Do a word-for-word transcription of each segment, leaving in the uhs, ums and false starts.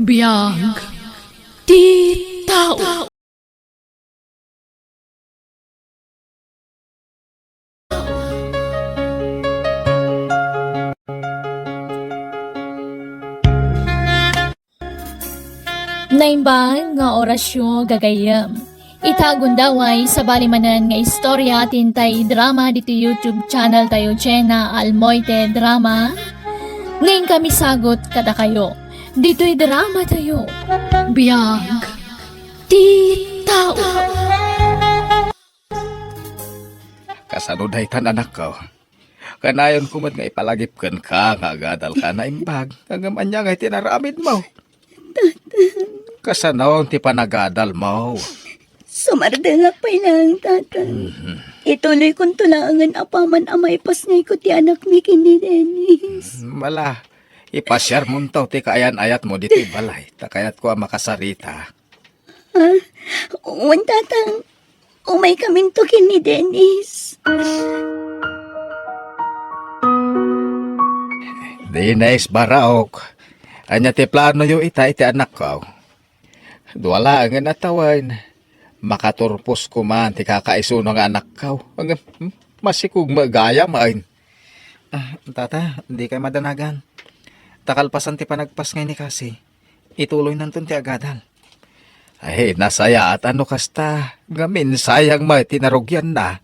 Biag ti tao. Naimbag nga orasyo, gagayyem. Ita gundaway, sabali manen nga istorya ti intay idrama ditoy YouTube channel tayo, Jenna Almoite Drama. Nga inkami sagut kadakayo ditoy drama tayo. Biag ti tao. Kasano daytan, anakko? Kanayon ko met nga ipalagip kenka nga agadalka, naimbag. Ngem ania ngay ti inaramidmo? Kasano ti panagadalmo? Sumardengak pay laeng, Tatang. Mhm. Ituloykonto laengen apaman a maipasngayko ti anakmi ken ni Dennis. Mala, ipasiarmonto ti kaayan-ayatmo ditoy balay, ta kayatko a makasarita. Ah, wen, Tatang. Umaykaminto ken ni Dennis. Dennis, Baraok, ania ti planoyo ita iti anakko? Dua laengen a tawen, makaturposko man ti kakaisuno nga anakko. Ngem, hmm, masikog met gayam, ay. Ah, Tata, dikay madanagan. Ta kalpasan ti panagpasngay ni Cassie, ituloynanton ti agadal. Ay, nasayaat a no kasta, ngamin sayang met ti narugianna.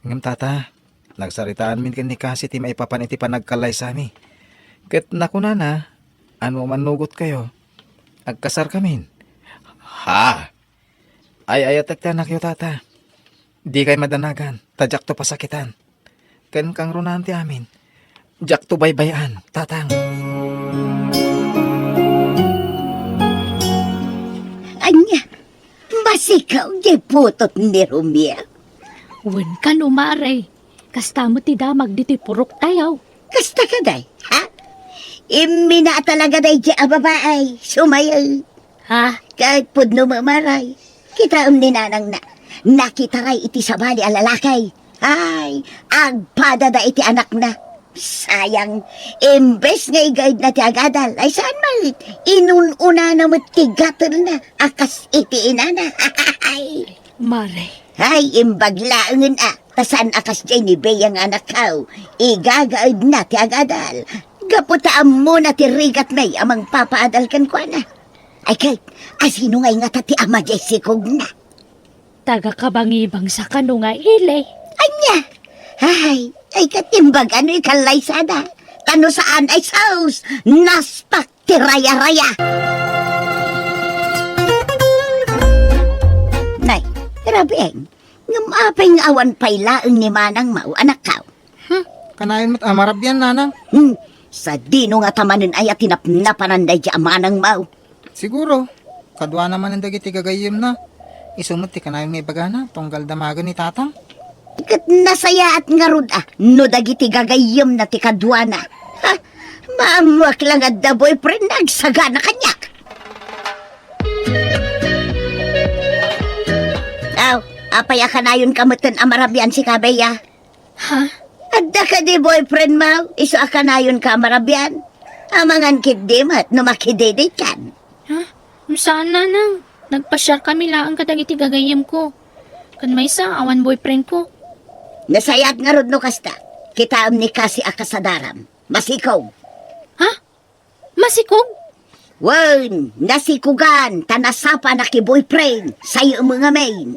Ngem, Tata, nagsaritaanmin ken ni Cassie ti maipapan iti panagkallaysami. Ket nakunana, a no mannugotkayo, agkasarkamin. Ha? Ay-ayatek ti anakyo, Tata. Dikay madanagan, ta diakto pasakitan. Ken kangrunaan ti amin, diakto baybay-an, Tatang. Ania, masikaw diay putot ni Romeo? Wen kano, Mare. Kasta met ti damag ditoy puroktayo. Kasta kadi, ha? Immina talaga daydiay a babai, sumayo. Ha? Ket pudno met, Mare. Kitaem ni nanangna, nakitaray iti sabali a lalaki. Ay, agpadada iti anakna. Sayang, imbes nga igaedna ti agadal, ay saan met, inun-unana met ti gatelna a kas iti inana. Ay. Mare. Ay, imbag laengen a, ta saan a kasdiay ni Bea nga anakko. Igagaedna ti agadal. Gapu ta ammona ti rigatmi a mangpapaadal kenkuana. Ay ket, asino ngay ngata ti ama diay sikogna? Taga-Kabangibang sa kano nga ili. Ania? Ay, ay ket imbag a no ikallaysada. Ta no saan ay sus, naspak ti raya-raya. Nay, Rabieng, ngem apay nga awan pay laeng ni manangmo, anakko? Hmm, kanayon met a marabian, nanang. Hmm, sadino ngata manen aya ti napnapanan daydiay a manangmo? Siguro, kaduana manen dagiti gagayyemna. Isu met ti kanayon nga ibagana, tunggal damagen ni tatang. Ket nasayaat ngarud a, no dagiti gagayyemna ti kaduana. Ha? Maammoak la nga adda boyfriend nga agsagana kaniak. Aw, apay a kanayonka metten a marabian, sika, Bea? Ha? Adda kadi boyfriendmo, isu a kanayonka a marabian? Amangan ketdi met no makidedate-kan. Ha? Saan, nanang. Nagpasiarkami laeng kadagiti gagayyemko. Ken maysa, awan boyfriendko. Nasayaat ngarud no kasta. Kitaem ni Cassie a kasadaram. Masikog. Ha? Masikog? Wen, nasikogan, ta nasapa na ki boyfriend, sayo met ngamin.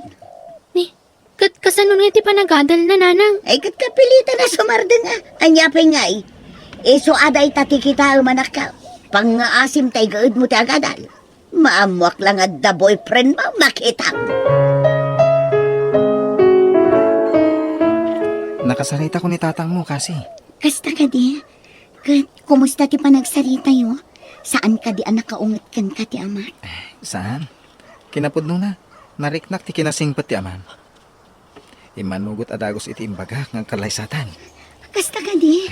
Ni, ket kasano nga ti panagadalna, nanang? Ay, ket kapilitan a sumardeng a. Ania pay ngay? Isu a dayta ti kitaem, anakko. Pangngaasim ta igaedmo ti agadal. Maammoak la nga adda boyfriendmo, makitam. Nakasaritak ni tatangmo, Cassie. Kasta kadi? Ket kumusta ti panagsaritayo? Saan kadi a nakaunget kenka ti amak? Saan? Kinapudnona, nariknak ti kinasingpet ti aman. Immanugot a dagus iti imbagak nga agkallaysatan. Kasta kadi?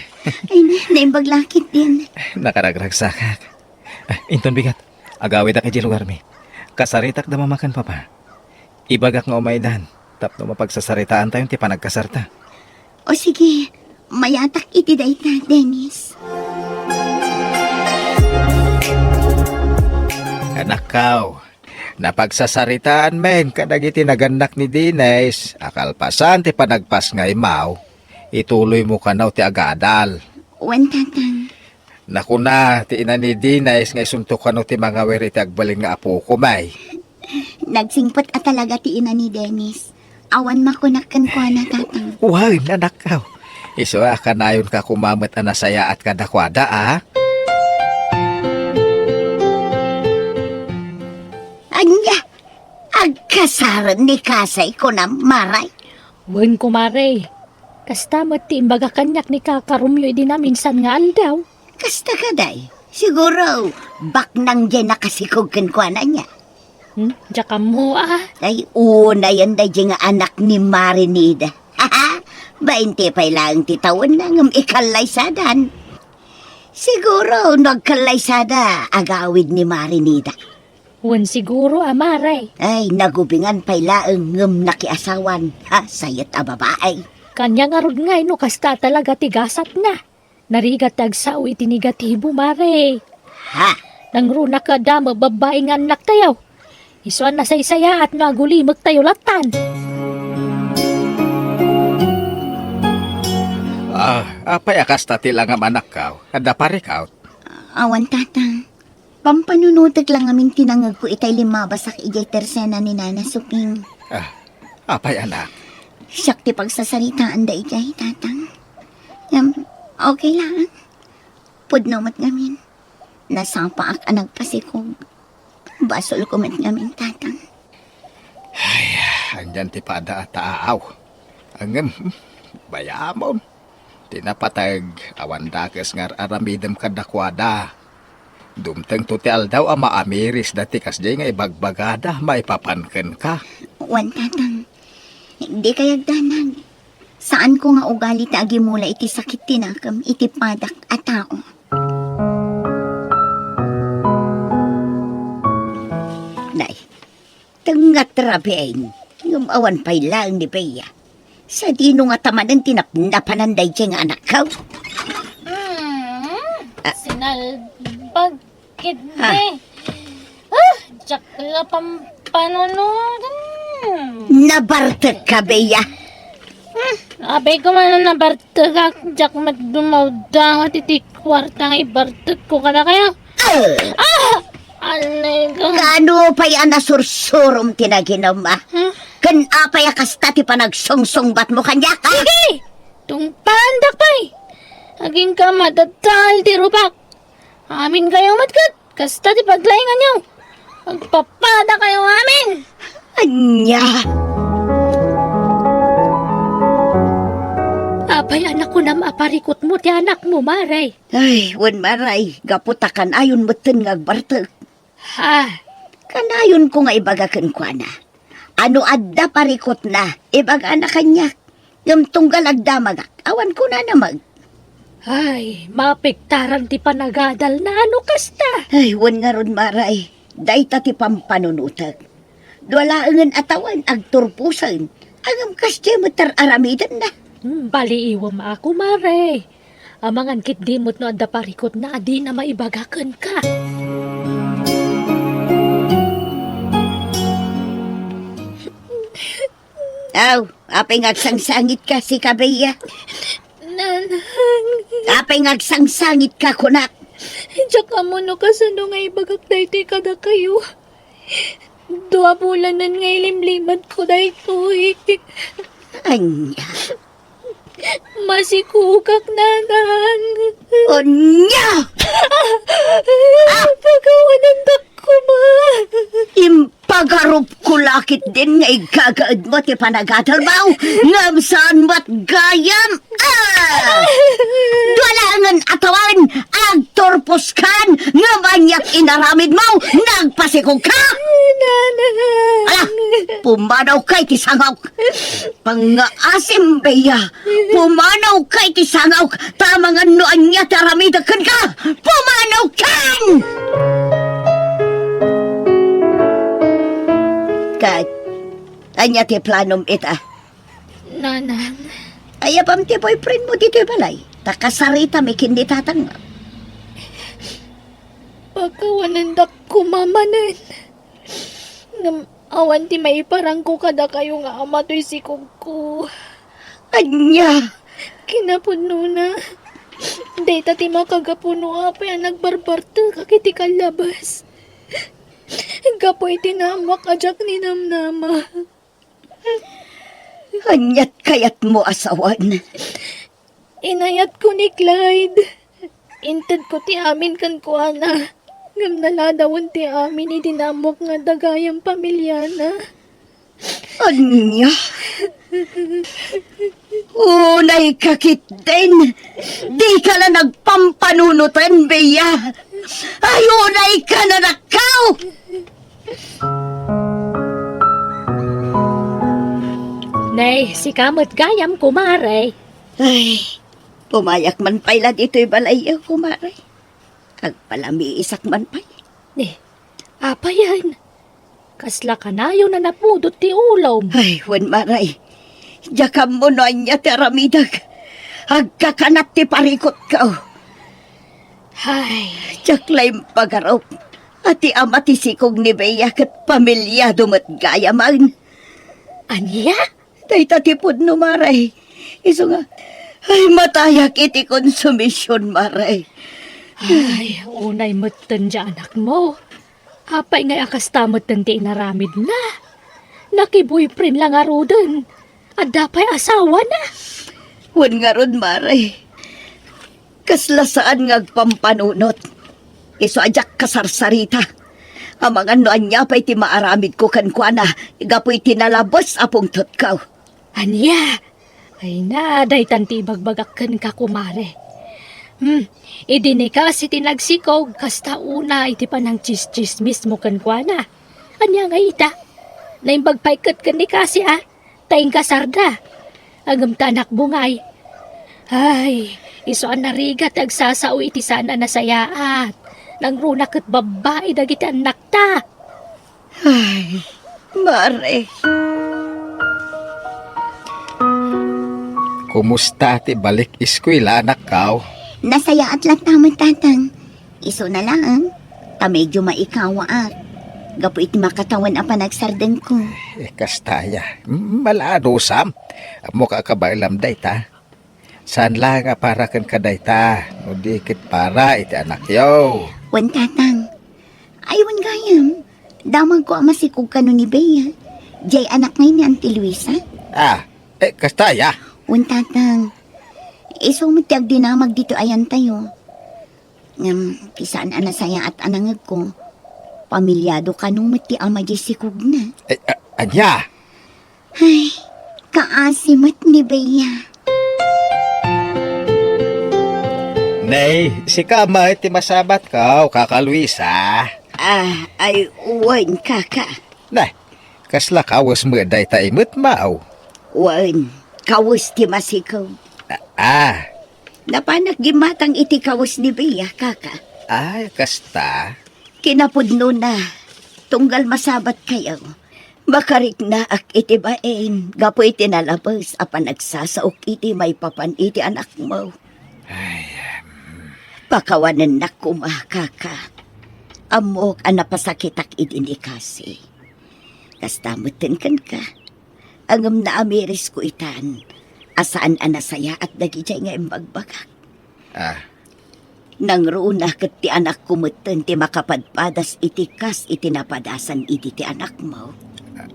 Ay, na, naimbag la ketdin. Nakaragragsakak. Ah, inton bigat, agawidak idiay lugarmi. Kasaritak da mama ken papa. Ibagak nga umaydan tapno mapagsasaritaantayon ti panagkasarta. O sige, mayatak iti dayta, Dennis. Anakkaw, napagsasaritaan men kadagiti nagannak ni Dines a kalpasan ti panagpasngaymaw, ituloymo kano ti agadal. Wen, Tatang. Nakuna ti ina ni Dines nga isunto kano ti mangawir iti agbalin nga apoko, may. Nagsingpet a talaga ti ina ni Dennis. Awan makunak kenkuana, Tatang. Wen, anakkaw. Isu a kanayonka koma met a nasayaat kadakuada, a? Ania? Agkasaren ni Kasay kunam, Maray? Wen, kumare. Kasta met ti imbaga kaniak ni kakarumyo idi naminsan nga aldaw. Kasta kadi? Siguro, baknang diay nakasikog kenkuana, ania? Hmm? Diak ammo, a. Ay, unayen daydiay nga anak ni Marinida. Bainte pay laeng ti tawenna ngem ikallaysadan. Siguro, no agkallaysada, agawid ni Marinida. Wen, siguro, a, Maray. Ay, nagubingan pay laeng ngem nakiasawan. Ha, sayat a babae. Kaniana ngarud ngay no kasta talaga ti gasatna. Narigat ti agsao iti negatibo, Maray. Ha? Nangruna kada mababbai nga annaktayo. Isu a nasaysayaat no agulimektayo latan. Ah, apay a kasta ti langam, anakkaw? Adda parikut? Awan, Tatang. Pampanunotek lang ngamin ti nangngegko itay limmabasak idiay tersena ni Nana Suping. Ah, apay, anak? Siak ti pagsasaritaanda idiay, Tatang. Ngem, okay lang. Pudno met ngamin. Nasapaak a nagpasikog. Basolko met ngamin, Tatang. Ay, anian ti pada a taaw. Ngem, hmm, bayamon. Ti napateg, awan dakes nga ar-aramidem kadakuada. Dumtengto ti aldaw a maamirisda ti kasdiay nga ibagbagada maipapan kenka. Wen, Tatang. Dikay agdanag. Saanko nga ugali ti agimula iti sakit ti nakem iti padak a tao. Nay, tengngat rabiin, ngem awan pay laeng ni Bea. Sadino ngata manen ti napnapanan daydiay nga anakko? Hmm, ah, sinalbag. Ketdi. Ah. Ah, diak la pampanunoten. Nabartekka, Bea? Hmm, apay koma no nabartekak, diak met dumawdawat iti kuarta nga ibartekko kadakayo. Ah! Ah! Alay ko. Kaano pay a nasursurom ti naginum, a? Hmm? Ken apay a kasta ti panagsungsungbatmo kaniak, a? Sige! Tungpalandak pay! Agingga madaddal ti rubak. Aminkayo met ket kasta ti paglainganyo. Agpapadakayo amin! Ania? Apay a nakunam a parikutmo ti anakmo, Maray? Ay, wen, Maray, gapu ta kanayon metten nga agbartek. Ha? Kanayonko nga ibaga kenkuana a no adda parikutna, ibagana kaniak. Ngem tunggal agdamagak, awan kunana met. Ay, mapiktaran ti panagadalna no kasta. Ay, wen ngarud, Maray, dayta ti pampanunotek. Dua laengen a tawen agturposen, ngem kasdiay met ti ar-aramidenna. Hmm, baliiwem a, Maray. Amangan ketdi met no adda parikutna a dina maibaga kenka. Aw, apay nga agsangsangitka, sika, Bea? Nanang. Apay nga agsangsangitka, kunak? Diak ammo no kasano nga ibagak daytoy kadakayo. Dua bulanen nga ilimlimatko daytoy. Ania? Masikogak, Nanang. Ania? Ah! Pagawanandak koma. Impagarupko la ketdin nga igagaedmo ti panagadalmo, ngem saan met gayam. Ah! Dua laengen a tawen, agturposkan, ngem aniat inaramidmo, nagpasikogka? Nanang. Ala, pumanawka iti sangok. Pangngaasim, Bea, pumanawka iti sangok, ta amangan no ania ti aramidek kenka. Pumanawkan! Ket, ania ti planom ita? Nanang. Ayabam ti boyfriendmo ditoy balay. Ta kasaritami ken ni tatangmo. Pakawanendak koma manen. Ngem awan ti maiparangko kadakayo nga ama toy sikogko. Ania? Kinapudnona, dayta ti makagapu no apay a nagbarbartekak iti kallabas. Gapu iti naammoak a diak ninamnama. Aniat kayatmo a sawen? Inayatko ni Clyde. Intedko ti amin kenkuana. Ngem naladawen ti amin idi naammoak nga adda gayam pamiliana. Ania? Unayka ketdin! Dika la nagpampanunoten, Bea! Ay, unayka, nanakkaw! Nay, sika met gayam, kumare. Ay, pumayak man pay la ditoy balayyo, kumare. Agpalamiisak man pay. Ni, apayen? Kasla kanayon a napudot ti ulom. Ay, wen, mare. Diak ammo no ania ti aramidek. Agkakanat ti parikutko. Ay. Diak la impagarup a ti ama ti sikog ni Bea ket pamiliado met gayamen. Ania? Dayta ti pudno, mare. Isu nga, ay, matayak iti konsumision, mare. Ay, unay metten ti anakmo. Apay ngay a kasta metten ti inaramidna? Naki-boyfriend la ngaruden. Adda pay asawana. Wen ngarud, mare. Kasla saan nga agpampanunot. Isu a diak kasarsarita. Amangan no ania pay ti maaramidko kenkuana gapu iti nalabes a pungtotko. Ania? Ay na, daytan ti ibagbagak kenka, kumare. Hmm, idi ni Cassie ti nagsikog, kasta unay ti panangtsistsismismo kenkuana. Ania ngay ita? Naimbag pay ket ken ni Cassie, a? Ta inkasarda. Ngem ti anakmo ngay. Ay, isu a narigat ti agsasao iti saan a nasayaat. Nangruna ket babbai dagiti annakta. Ay, mare. Kumusta ti balik eskuela, anakko? Nasayaat latta met, tatang. Isuna laeng, ta medyo maikawaak gapu iti makatawen a panagsardengko. Eh, kasta aya. Malanusam. Ammok a kabaelam dayta. Saan laeng a para kenka dayta, no di ket para iti anakyo. Wen, tatang. Ay, wen gayam. Damagko a masikog kano ni Bea. Diay anak ngay ni Auntie Luisa. Ah, eh, kasta aya? Wen, tatang. Isu met ti agdinamag ditoy ayantayo. Ngem ti saan a nasayaat a nangegko, pamilyado kano met ti ama diay sikogna. Ay, a-, ania? Ay, kaasi met ni Bea. Nay, sika met ti masabatko, Kaka Luisa. Ah, ay, wen, Kaka. Nay, kasla kawes met dayta imetmo? Wen, kawes ti masikog. Ah, ah. Napanak gimmatang iti kawes ni Bea, Kaka. Ay, kasta. Kinapudnona, tunggal masabatkayo, makariknaak iti bain gapu iti nalabes a panagsasaok iti maipapan iti anakmo. Ay, em. Pakawanennak koma, Kaka. Ammok a napasakitak idi ni Cassie. Kasta metten kenka. Ngem naamirisko itan a saan a nasayaat dagidiay nga imbagbagak. Ah. Nangruna ket ti anakko metten ti makapadpadas iti kas iti napadasan idi ti anakmo.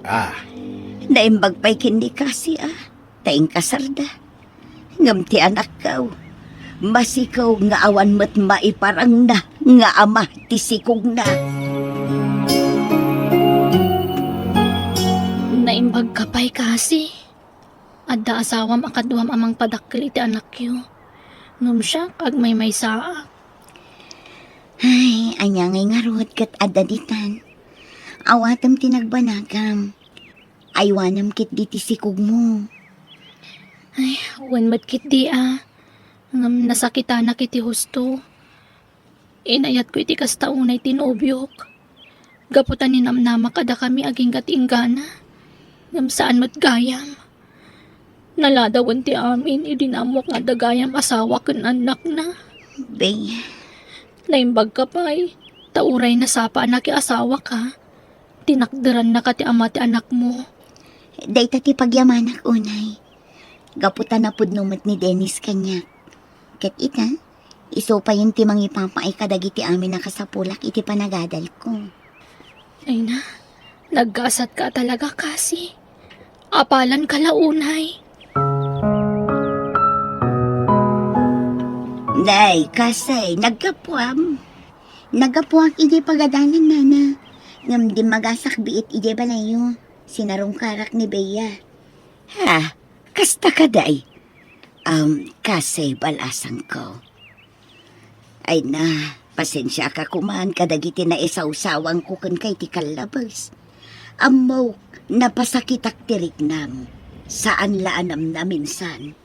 Ah. Naimbag pay ken ni Cassie a, ta inkasarda. Ngem ti anakko, masikew nga awan met maiparangna nga ama ti sikogna. Naimbagka pay, Cassie. Adda asawam a kaduam a mangpadakkel iti anakyo. Ngem siak, agmaymaysaak. Ay, ania ngay ngarud ket adda ditan? Awatem ti nagbanagam. Aywanam ketdi ti sikogmo. Ay, wen met ketdi a. Ngem nasakitanak iti husto. Inayatko iti kasta unay ti nobiok. Gapu ta ninamnama kadakami agingga ti inggana. Ngem saan met gayam. Naladawen ti amin idi naammoak nga adda gayam asawa ken annakna. Bea. Naimbagka pay. Ta uray nasapaanak ti asawak, tinakderannaka ti ama ti anakmo. Dayta ti pagyamanak unay. Gapu ta napudno met ni Dennis kaniak. Ket ita, isu payen ti mangipapaay kadagiti amin a kasapulak iti panagadalko. Ay na, naggasatka talaga, Kasi. Apalanka la unay. Nay, Kasi, naggapuam. Naggapuak idiay pagadanan, nana. Ngem dimmagasak biit idiay balayyo. Sinarungkarak ni Bea. Ha? Kasta kadi? Am, Kasi, balasangko. Ay na, pasensiaka koman kadagiti naisawsawangko kenka iti kallabes. Ammok, napasakitak ti riknam. Saan la a namnaminsan.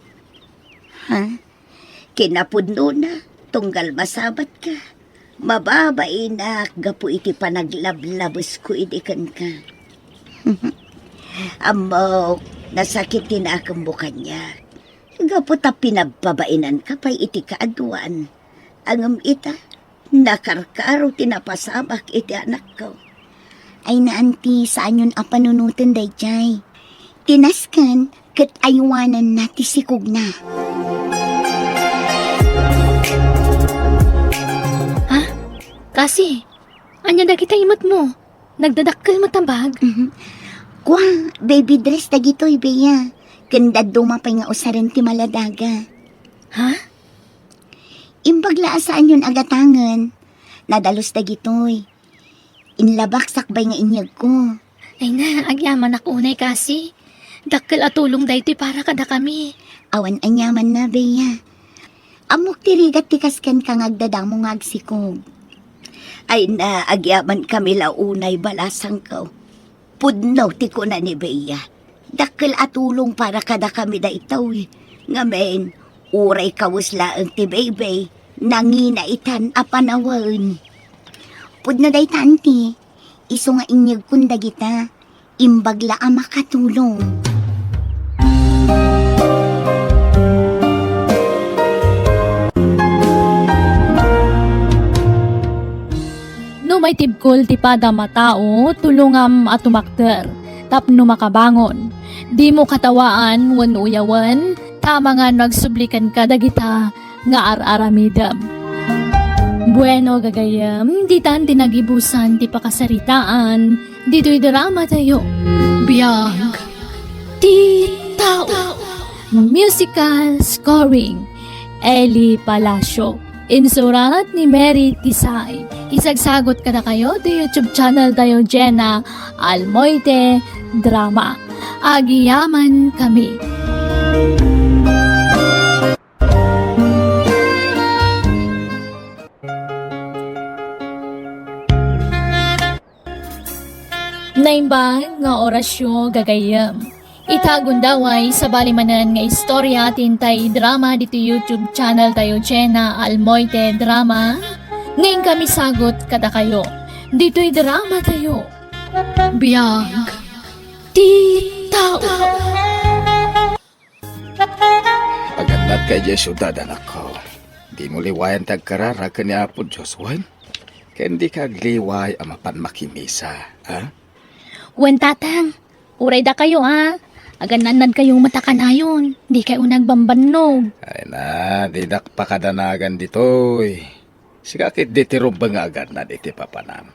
Ha? Kinapudnona, tunggal masabatka, mababainak gapu iti panaglablabesko idi kenka. Ammok, nasakit ti nakemmo kaniak. Gapu ta pinagpabainanka pay iti kaaduan. Ngem ita, nakarkaro ti napasamak iti anakko. Ay na, anti, saanyon a panunoten daydiay. Ti nasken ket aywananna ti sikogna. Ha? Kasi, ania dagita imetmo? Nagdadakkel met a bag? Mhm. Kua, baby dress dagitoy, Bea. Ken dadduma pay nga usaren ti maladaga. Ha? Imbag la a saanyon a gatangen. Nadalus dagitoy. Inlabak sakbay nga inyegko. Ay na, agyamanak unay, Kasi. Dakkel a tulong daytoy para kadakami. Awan aniamanna, Bea. Ammok ti rigat ti kaskenka nga agdadamo nga agsikog. Ay na, agyamankami la unay, balasangko. Pudno ti kuna ni Bea. Dakkel a tulong para kadakami daytoy. Ngamin, uray kawes laeng ti baby, nangina itan a panawen. Pudno dayta, anti. Isu nga inyegkon dagita, imbag la a makatulong. No maitibkol ti padam a tao, tulongam a tumakder tapno makabangon. Dimo katawaan wenno uyawen, ta amangan no agsubli kenka dagita nga ar-aramidem. Bueno, gagayyem, ditan ti nagibusan ti pakasaritaan ditoy drama tayo. Biag ti Tao. Musical scoring, Eli Palacio. Insurat ni Mary Tisay. Isagsagot kadakayo ti YouTube channel tayo, Jenna Almoite Drama. Agyamankami. Naimbag nga orasyo, gagayyem. Ita gundaway, sabali manen nga istorya ti intay idrama ditoy YouTube channel tayo, Jenna Almoite Drama, nga inkami sagut kadakayo. Ditoy drama tayo. Biag ti Tao. Agannadka idiay siudad, anakko. Dimo liwayan ti agkararag ken ni Apo Dios, wen? Ken dika agliway a mapan makimisa, ha? Wen, Tatang. Uray dakayo, a. Agannadnadkayo met a kanayon. Dikay unay agbambannog. Ay na, didak pakadanagan ditoy. Sika ketdi ti rumbeng nga agannad iti papanam.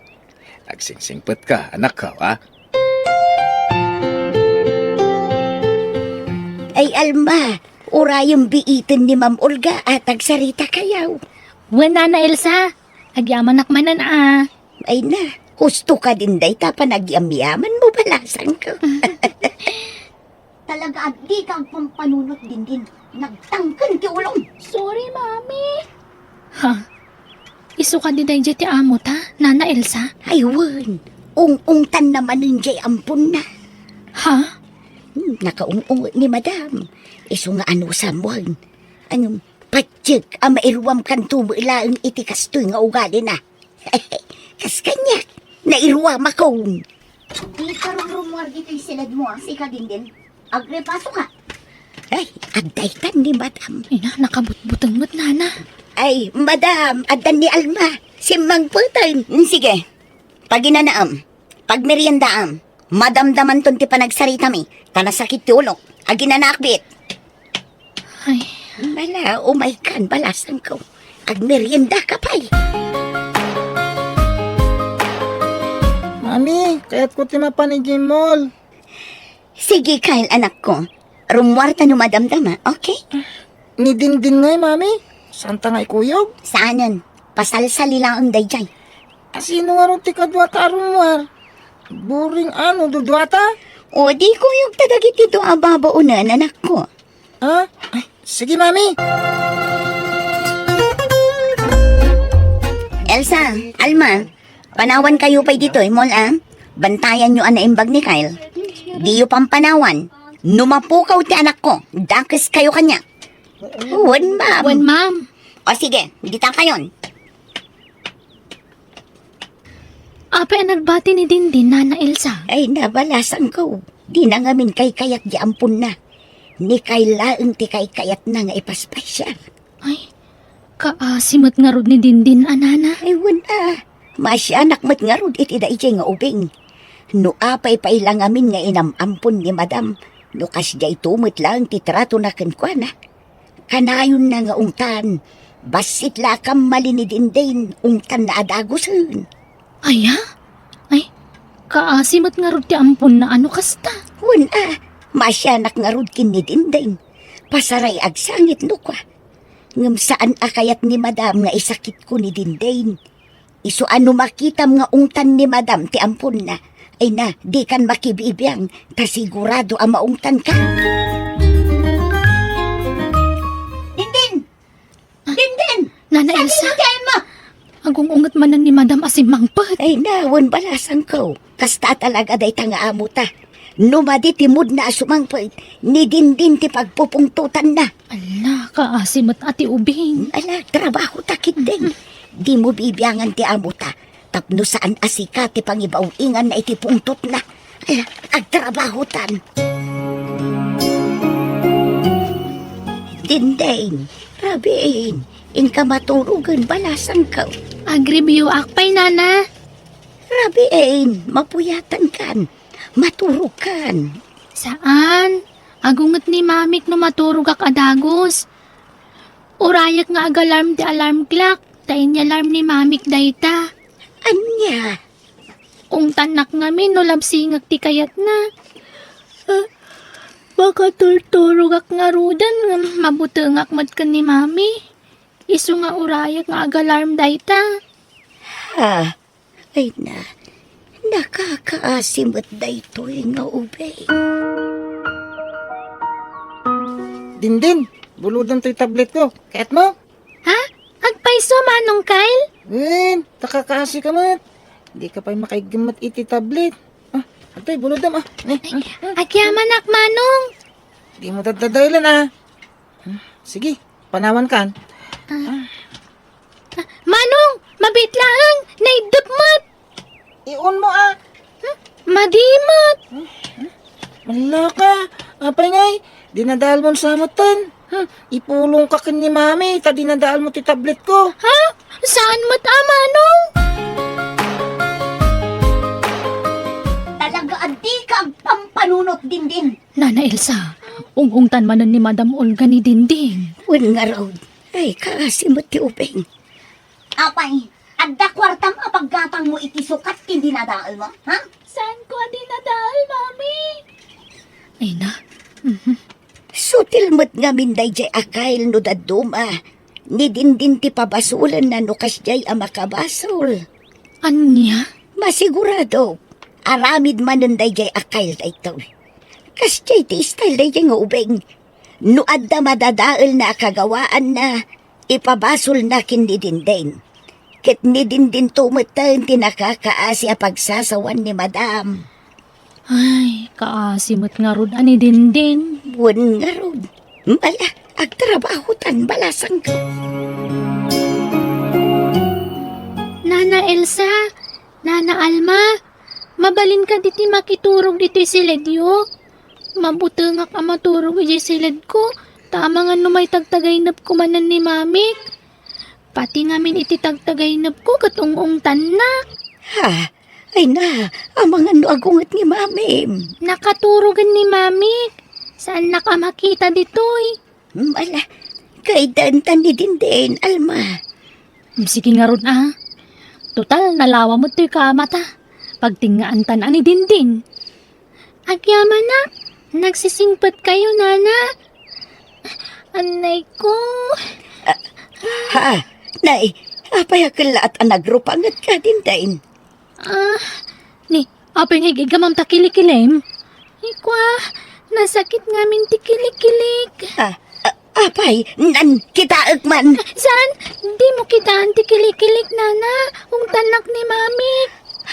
Agsingsingpetka, anakko, a? Ay, Alma, urayem biiten ni Ma'am Olga a tagsaritakayo. Wen, Nana Elsa, agyamanak manen, a. Ay na, husto kadin dayta panagyamyamanmo, balasangko. Talaga a dika agpampanunot, Dindin. Nagtangken ti ulom. Sorry, Mami. Ha? Isu kadi daydiay ti amota, Nana Elsa? Ay, wen. Ung-ungtanna manen diay amponna. Ha? Hmm, nakaung-unget ni Madam. Isu nga anusam, wen. Ngem, patiek a mairuamkanto met laeng iti kastoy nga ugalina. Kas kaniak, nairuamakon. Di karumrumuar ditoy siledmo a sika, Dindin. Agrepaso ka. Ay, adda itan ni Madam. Ina, nakabutbuteng met, Nana. Ay, Madam, adda ni Alma. Simmangpeten. Mm, sige. Paginanaam. Pagmeriendaam. Madamdamanton ti panagsaritami. Ta nasakit ti ulok. Aginanaak biit. Ay. Bala, umaykan, balasangko. Agmerienda ka pay. Mami, kayatko ti mapan idiay mall. Sige, Kyle, anakko. Rummuarta no madamdama, okay? Ni Dindin ngay, Mami? Saanta nga ikuyog? Saanen. Pasalsali laeng daydiay. A, sino ngarud ti kaduata a rummuar? Boring a no duduata? O, di kuyogta dagiti dua a babaonen, anakko. Ah? Ay, sige, Mami. Elsa, Alma, panawankayo pay ditoy, mall, a? Bantayanyo a naimbag ni Kyle. Diyo pampanawan. No mapukaw ti anakko, dakeskayo kaniak. Wen, ma'am. Wen, ma'am. O sige, ditakayon. Apay a nagbati ni Dindin, Nana Elsa? Ay, nabalasangko. Dina ngamin kaykayat di amponna. Ni Kyle laeng ti kaykayatna nga ipaspasiar. Ay, kaasi met ngarud ni Dindin a, Nana. Ay, wen a. Maasianak met ngarud iti daydiay nga ubing. No apay pay la ngamin nga inam-ampon ni Madam, no kasdiay to met laeng ti tratona kenkuana. Kanayonna nga ungtan, bassit la a kammali ni Dindin, ungtanna a dagusen. Aya? Ay, kaasi met ngarud ti amponna a no kasta. Wen a, maasianak ngarud ken ni Dindin. Pasaray agsangit no kua. Ngem saan a kayat ni Madam nga isakitko ni Dindin. Isu a no makitam nga ungtan ni Madam ti amponna, ay na, dikan makibibiang, ta sigurado a maungtanka. Dindin! Dindin! Nana Elsa? Saan ti ayanmo? Agung-unget manen ni Madam a simmangpet. Ay na, wen balasangko. Kasta talaga dayta nga amota. No madi ti moodna a sumangpet, ni Dindin ti pagpupungtotanna. Ala, kaasi met a ti ubing. Ala, trabahota ketdin. Dimo bibiangan ti amota. Tapno saan a sika ti pangibaw-inganna iti pungtotna. Ala, agtrabahotan. Dindin, rabiin, inka maturogen, balasangko. Agreviewak pay, Nana. Rabiin, mapuyatankan. Maturogkan. Saan. Agunget ni Mamik no maturogak a dagus. Urayek nga agalarm ti alarm clock, ta inyalarm ni Mamik dayta. Ania? Ungtannak ngamin no labsingek ti kayatna. Ah, makaturturogak ngaruden ngem mabutengak met ken ni Mami. Isu nga urayek nga agalarm dayta. Ha? Ay na, nakakaasi met daytoy nga ubing. Dindin, bulodem toy tabletko. Kayatmo? Ha? Agpayso, Manong Kyle? Wen, ta kakaasika met. Dika pay makaiggem met iti tablet. Ah, adtoy, bulodem, ah. Ni, ah, ah. Agyamanak, Manong. Dimo daddadaelen, ah. Hmm, sige, panawankan. Ah. Ah. Ah, Manong, mabiit laeng, naiddep met. Iunmo, ah. Hmm, madi met. Hmm, hmm. Ala ka, apay ngay, dinadaelmon sa metten. Hmm, ipulongka ken ni Mami, ta dinadaelmo ti tabletko. Ha? Saan met a, Manong? Talaga a dika agpampanunot, Dindin. Nana Elsa, ung-ungtan manen ni Madam Olga ni Dindin. Wen ngarud, ay, kaasi met ti ubing. Apay, adda kuartam a paggatangmo iti sukat ken dinadaelmo, ha? Saanko a dinadael, Mami. Ay na. Mhm. Sutil met ngamin daydiay a Kyle no dadduma. Ni Dindin ti pabasolenna no kasdiay a makabasol. Ania? Masigurado, aramid manen daydiay a Kyle daytoy. Kasdiay ti style daydiay nga ubing. No adda madadaelna a kagawaanna, ipabasolna ken ni Dindin. Ket ni Dindinto metten ti nakakaasi a pagsasawan ni Madam. Ay, kaasi met ngarud a ni Dindin. Wen ngarud. Ala, agtrabahotan, balasangko. Nana Elsa, Nana Alma, mabalin kadi ti makiturog ditoy siledyo? Mabutengak a maturog idiay siledko, ta amangan no maitagtagaynep koma ni Mamik. Pati ngamin iti tagtagaynepko ket ung-ungtannak. Ha? Ay na, amangan no agunget ni Mamim. Nakaturogen ni Mamik. Saannak a makita ditoy. Ala, kaydantan ni Dindin, Alma. Mm, sige ngarud, a. Total, nalawa met toy kamata. Pagtingngaantan a ni Dindin. Agyamanak, nagsisingpetkayo, Nana. Annay ko. Ha? Nay, apay a kellaat a nagrupangetka, Dindin? Ah, ni, apay nga igamam ta kilikilim? Ikwa, nasakit ngamin ti kilikilik. Ah, ah, apay, nan, kitaek man. Saan? Dimo kitaan ti kilikilik, Nana. Ungtannak ni Mami.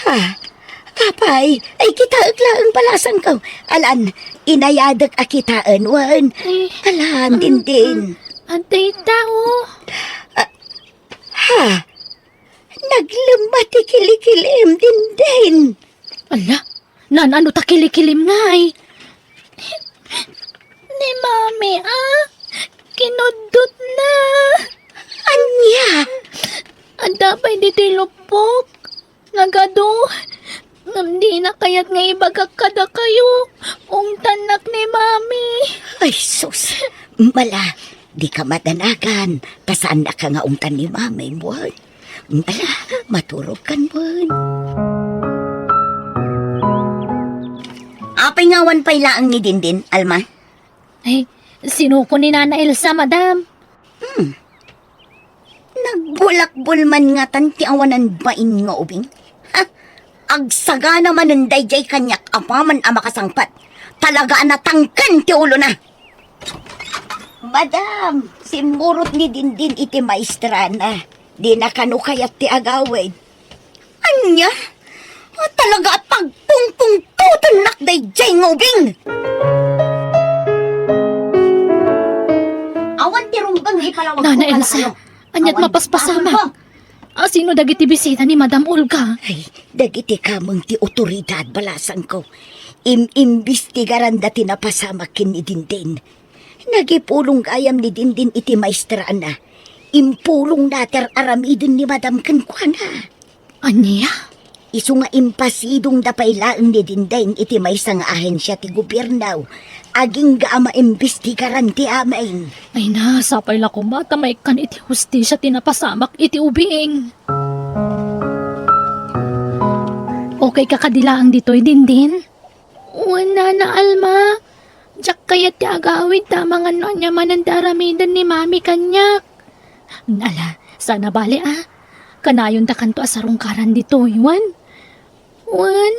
Ha? Apay, ay kitaek laeng balasangko. Alan, inayadek a kitaen, wen. Eh, Alan, um, Dindin. Adda ita, oh. Ah, ha? Naglemma ti kilikilim, Dindin. Ala, naan-ano ta kilikilim ngay? Ni Mami, ah. Kinuddotna. Ania? Adda pay ditoy lupok. Nagadu. Ngem dina kayat nga ibagak kadakayo. Ungtannak ni Mami. Ay, sus. Mala, dika madanagan. Ta saannaka nga ungtan ni Mami, wen. Ala, maturogkan, wen. Apay nga awan pay laeng ni Dindin, Alma? Ay, sinuko ni Nana Elsa, madam. Hmm. Nagbulakbol man ngatan ti awanan bain nga ubing? Ha? Agsagana manen daydiay kaniak apaman a makasangpet. Talaga a natangken ti ulona. Madam, simmurot ni Dindin iti maestrana. Dina kano kayat ti agawid. Ania? Ah, talaga a pagpungpungtotennak daydiay nga ubing. Awan ti rumbeng ipalawag Nana ko Elsa, kadakayo. Aniat Awan mapaspasamak? Ti rumbeng. Ah, sino dagiti bisita ni Madam Olga? Ay, dagiti kameng ti otoridad, balasangko. Im-imbestigaranda ti napasamak ken ni Dindin. Nagipulong gayam ni Dindin iti maestrana. Impulongna ti ar-aramiden ni Madam kenkuana. Ania? Isu nga impasidongda pay laeng ni Dindin iti maysa nga ahensia ti gobierno. Agingga a maimbestigaran ti amin. Ay na, sapay la koma ta maikkan iti hustisia ti napasamak iti ubing. Okay ka kadi laeng ditoy, Dindin? Wen, Nana Alma. Diak kayat ti agawid ta amangan no ania manen ti aramiden ni Mami kaniak. Ala, saan a bale, a. Kanayondakanto a sarungkaran ditoy, wen? Wen,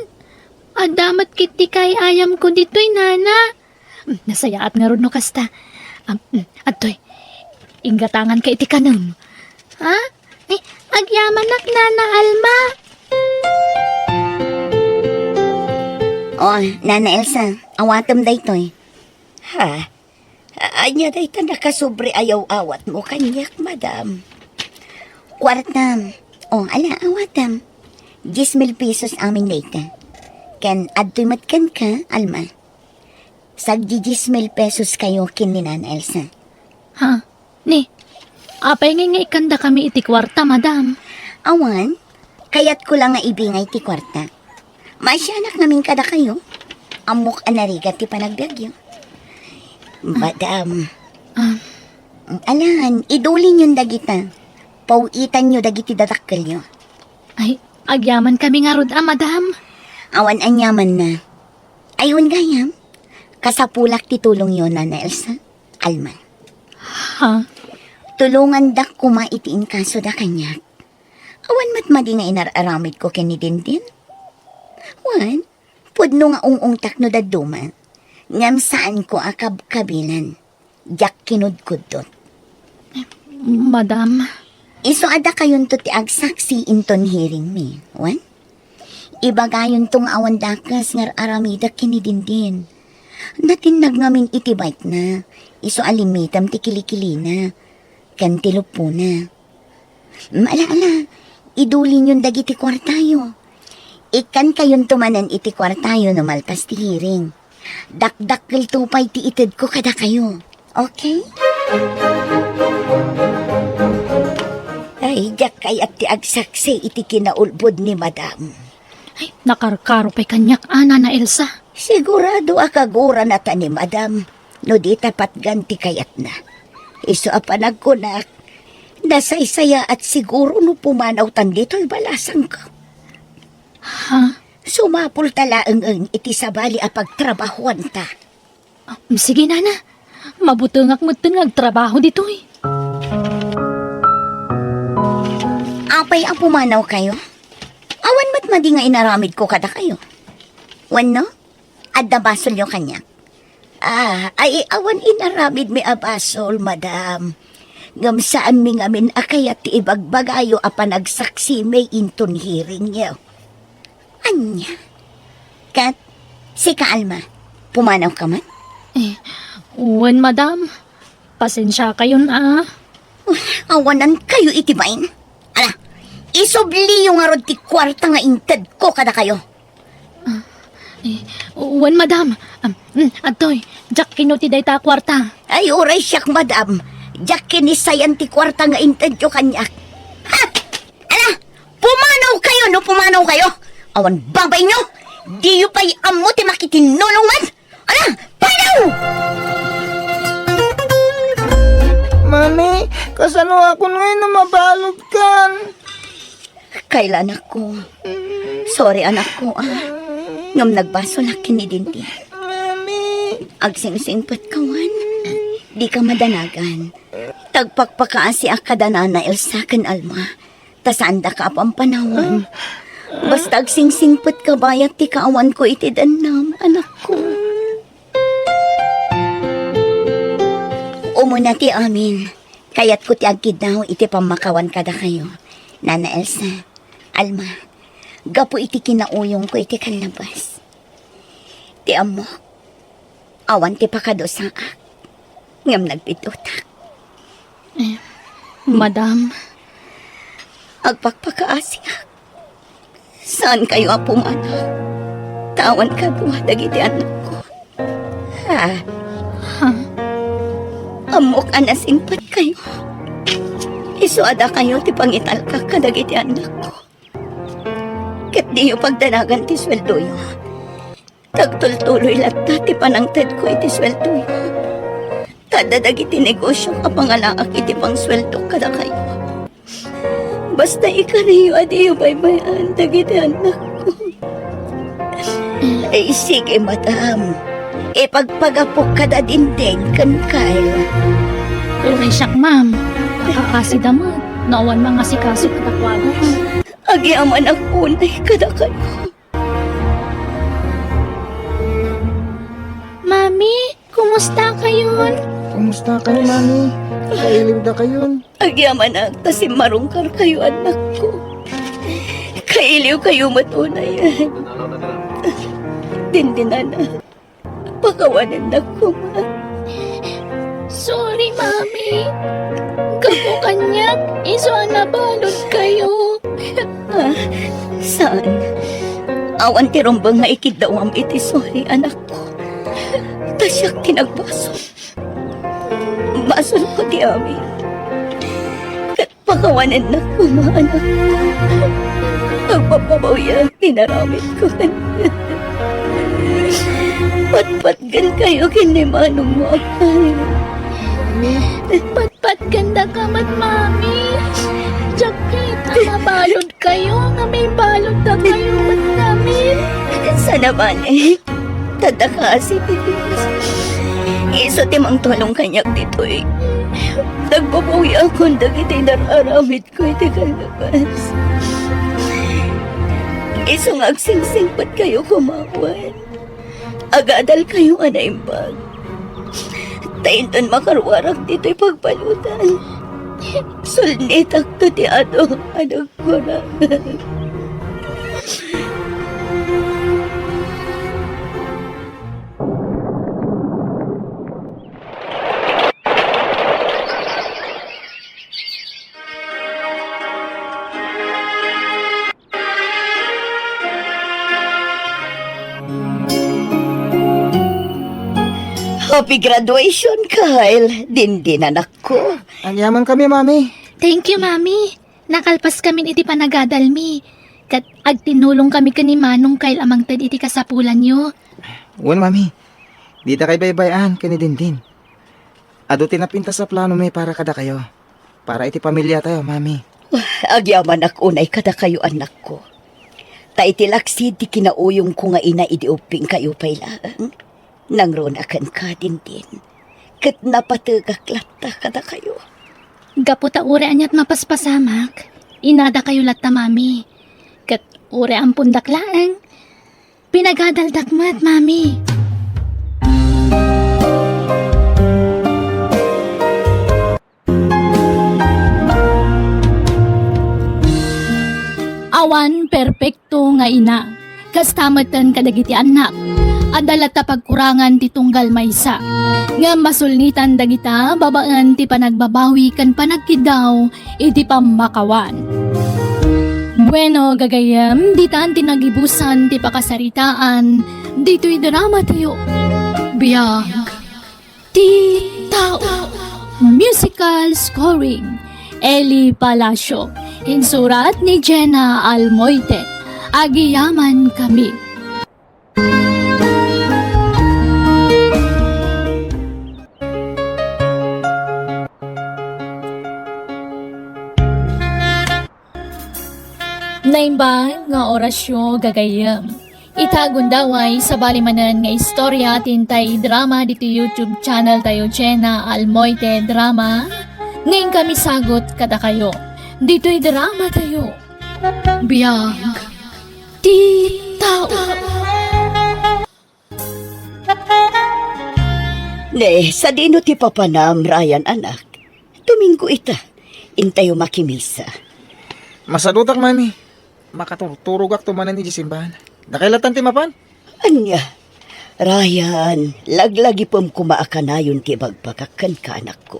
adda met ketdi kaay-ayamko ditoy, Nana. Hmm, nasayaat ngarud no kasta. Am, hmm, adtoy, inggatanganka iti kanem. Ha? Eh, agyamanak, Nana Alma. Oh, Nana Elsa, awatem daytoy. Ha? A-, ania dayta nakasobra a yaw-awatmo kaniak, madam? Kuartam. Oh, ala, awatam. Dies mil pesos amin dayta. Ken adtoy met kenka, Alma. Sagdi dies mil pesos kayo ken ni Nana Elsa. Ha? Ni, apay ngay nga ikkandakami iti kuarta, madam? Awan, kayatko la nga ibingay ti kuarta. Maasianak ngamin kadakayo. Ammok a narigat ti panagbiagyo. Madam. Ah. Alan, idulinyon dagita. Paw-itanyo dagiti dadakkelyo. Ay, agyamankami ngarud a, madam. Awan aniamanna. Ay, wen gayam, kasapulak ti tulongyo, Nana Elsa. Alma. Ha? Tulongandak koma iti inkasoda kaniak. Awan met madi nga inar-aramidko ken ni Dindin. Wen, pudno nga ung-ungtak no dadduma. Ngem saanko a kabkabilan. Diak kinudkuddot. Madam. Isu a dakayonto ti agsaksi inton hearing mi, wen? Ibagayonto nga awan dakes nga ar-aramidek ken ni Dindin. Natinnag ngamin iti bike-na, isu a limmitem ti kilikilina, ken ti luppona. Ala, ala, idulinyon dagiti kuartayo. Ikkannakayonto manen iti kuartayo no malpas ti hearing. Dakdakkelto pay ti itedko kadakayo. Okay? kayat ti agsaksi iti kinaulbod ni Madam. Ay, nakarkaro pay kaniak, a, Nana Elsa. Sigurado a kaguranata ni Madam no dita patgan ti kayatna. Isu a panagkunak, nasaysayaat siguro no pumanawtan ditoy balasangko. Ha? Sumapulta laeng iti sabali a pagtrabahuanta. Ah, sige, Nana. Mabutengak metten nga agtrabaho ditoy. Apay a pumanawkayo? Awan met madi nga inaramidko kadakayo. Wenno, adda basolyo kaniak? Ah, ay, awan inaramidmi a basol, madam. Ngem saanmi ngamin a kayat ti ibagbagayo a panagsaksimi inton hearingyo. Ania? Ket, sika, Alma, pumanawka man? Eh, wen, madam. Pasensiakayon, a. Awanankayo iti bain. Ala, isubliyo ngarud ti kuarta nga intedko kadakayo. Ah, eh, wen, madam. Am, mm, adtoy, diak kino ti dayta a kuarta. Ay, uray siak, madam. Diak kinisayan ti kuarta nga intedyo kaniak. Ha? Ala, pumanawkayo no pumanawkayo. Awan babainyo. Diyo pay ammo ti makitinulong man. Ala, panaw! Mami, kasanoakon ngay no mabaludkan? Kayla, anakko. Sorry, anakko, a. Ngem nagbasolak ken ni Dindin. Mami. Agsingsingpetka wen. Dika madanagan. Tagpakpakaasiak kada Nana Elsa ken Alma. Ta saandaka a pampanawan. Basta agsingsingpetka bayat ti kaawanko iti dennam, anakko. Umuna ti amin, kayatko ti agkiddaw iti pammakawan kadakayo, Nana Elsa, Alma, gapu iti kinauyongko iti kallabas. Ti ammok, awan ti pakadusaak, ngem nagbidutak. Eh, madam. Agpakpakaasiak. Saankayo a pumanaw. Ta awan kadua dagiti annakko. Ha? Ha? Ammok a nasingpetkayo. Isu a dakayo ti pangitalkak kadagiti annakko. Ket diyo pagdanagan ti sueldoyo. Tagtultuloy latta ti panangtedko iti sueldoyo. Ta adda dagiti negosio a pangalaak iti pangsueldo kadakayo. Basta ikariyo a diyo baybay-an dagiti annakko. Ay, sige, madam. Ipagpagapok kada Dindin ken Kyle. Uray siak, ma'am. Akaasida met no awan mangasikaso kadakuada. Agyamanak unay kadakayo. Mami, kumusta kayon? Kumusta kayo, Mami? Kailiw da kayon? Agyamanak ta simmarungkar kayo, annakko. Kailiw kayo met unay. Dindin, anak. Pakawanennak koma. Sorry, Mami. Gapu kaniak, isu a nabalud kayo. Ah, saan? Awan ti rumbeng nga ikiddawam iti sorry, anakko. Ta siak ti nagbasol. Basolko ti amin. Ket pakawanennak koma, anakko. Agpapabawyak ti naramidko kaniak. Patpatgen kayo ken ni manong mo, Akay. Patpatgen daka met, Mami. Diak ket a mabalud kayo, nga maibalud da kayo met ngamin. Sana bale, ta adda kaasi ti Dios. Isu ti mangtulong kaniak ditoy. Nagbabawiakon dagiti nar-aramidko iti kallabas. Isu nga agsingsingpet kayo koma wen. Agadal kayo a naimbag. Ta inton makaruarak ditoy pagbaludan, sulnitakto ti adu a nagkurang. Happy graduation, Kyle. Dindin, anakko. Agyaman kami, Mami. Thank you, Mami. Nakalpaskamin iti panagadalmi, ket agtinulongkami ken ni Manong Kyle a mangted iti kasapulanyo. Wen, Mami. Didakay baybay-an ken ni Dindin. Adu ti napintas a planomi para kadakayo. Para iti pamiliatayo, Mami. Agyamanak unay kadakayo, anakko. Ta iti laksid ti kinauyongko nga ina idi ubbingkayo pay laeng, nangruna kenka, Dindin. Ket napategak latta kadakayo. Gapu ta uray aniat mapaspasamak, inadakayo latta, Mami. Ket uray ampondak laeng, pinagadaldak met, Mami. Awan perpekto nga ina. Kasta metten kadagiti annak. Adda latta pagkurangan ti tunggal maysa. Ngem masulnitan dagita babaen ti panagbabawi ken panagkiddaw iti pammakawan. Bueno, gagayyem, ditan ti nagibusan ti pakasaritaan ditoy drama tayo. Biag ti tao. Musical scoring, Eli Palacio. Insurat ni Jenna Almoite. Agiyaman kami. Naimbag nga orasyo, gagayyem. Ita gundaway, sabali manen nga istorya ti intay drama ditoy YouTube channel tayo, Jenna Almoite Drama. Ngayon kami sagot kadakayo. Ditoy drama tayo. Biag ti tao. Ne, sadino ti papanam, Ryan, anak? Domingo ita. Intayo makimisa. Masadutak, Mami. Makaturturogak to manen iti simbahan. Dakay lattan ti mapan? Ania? Ryan, laglagipem koma a kanayon ti ibagbagak kenka, anakko.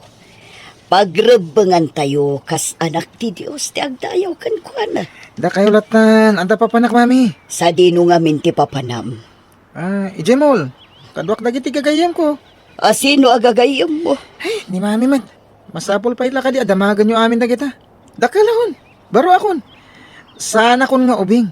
Pagrebbengantayo kas anak ti Dios ti agdayaw kenkuana. Dakayo lattan, adda papanak, Mami. Sadino ngamin ti papanam? Ah, idiay mall. Kaduak dagiti gagayyemko. A, sino a gagayyemmo? Ay, ni Mami met. Masapul pay la kadi a damagenyo amin dagita. Dakkelakon. Baruakon. Saanakon nga ubing.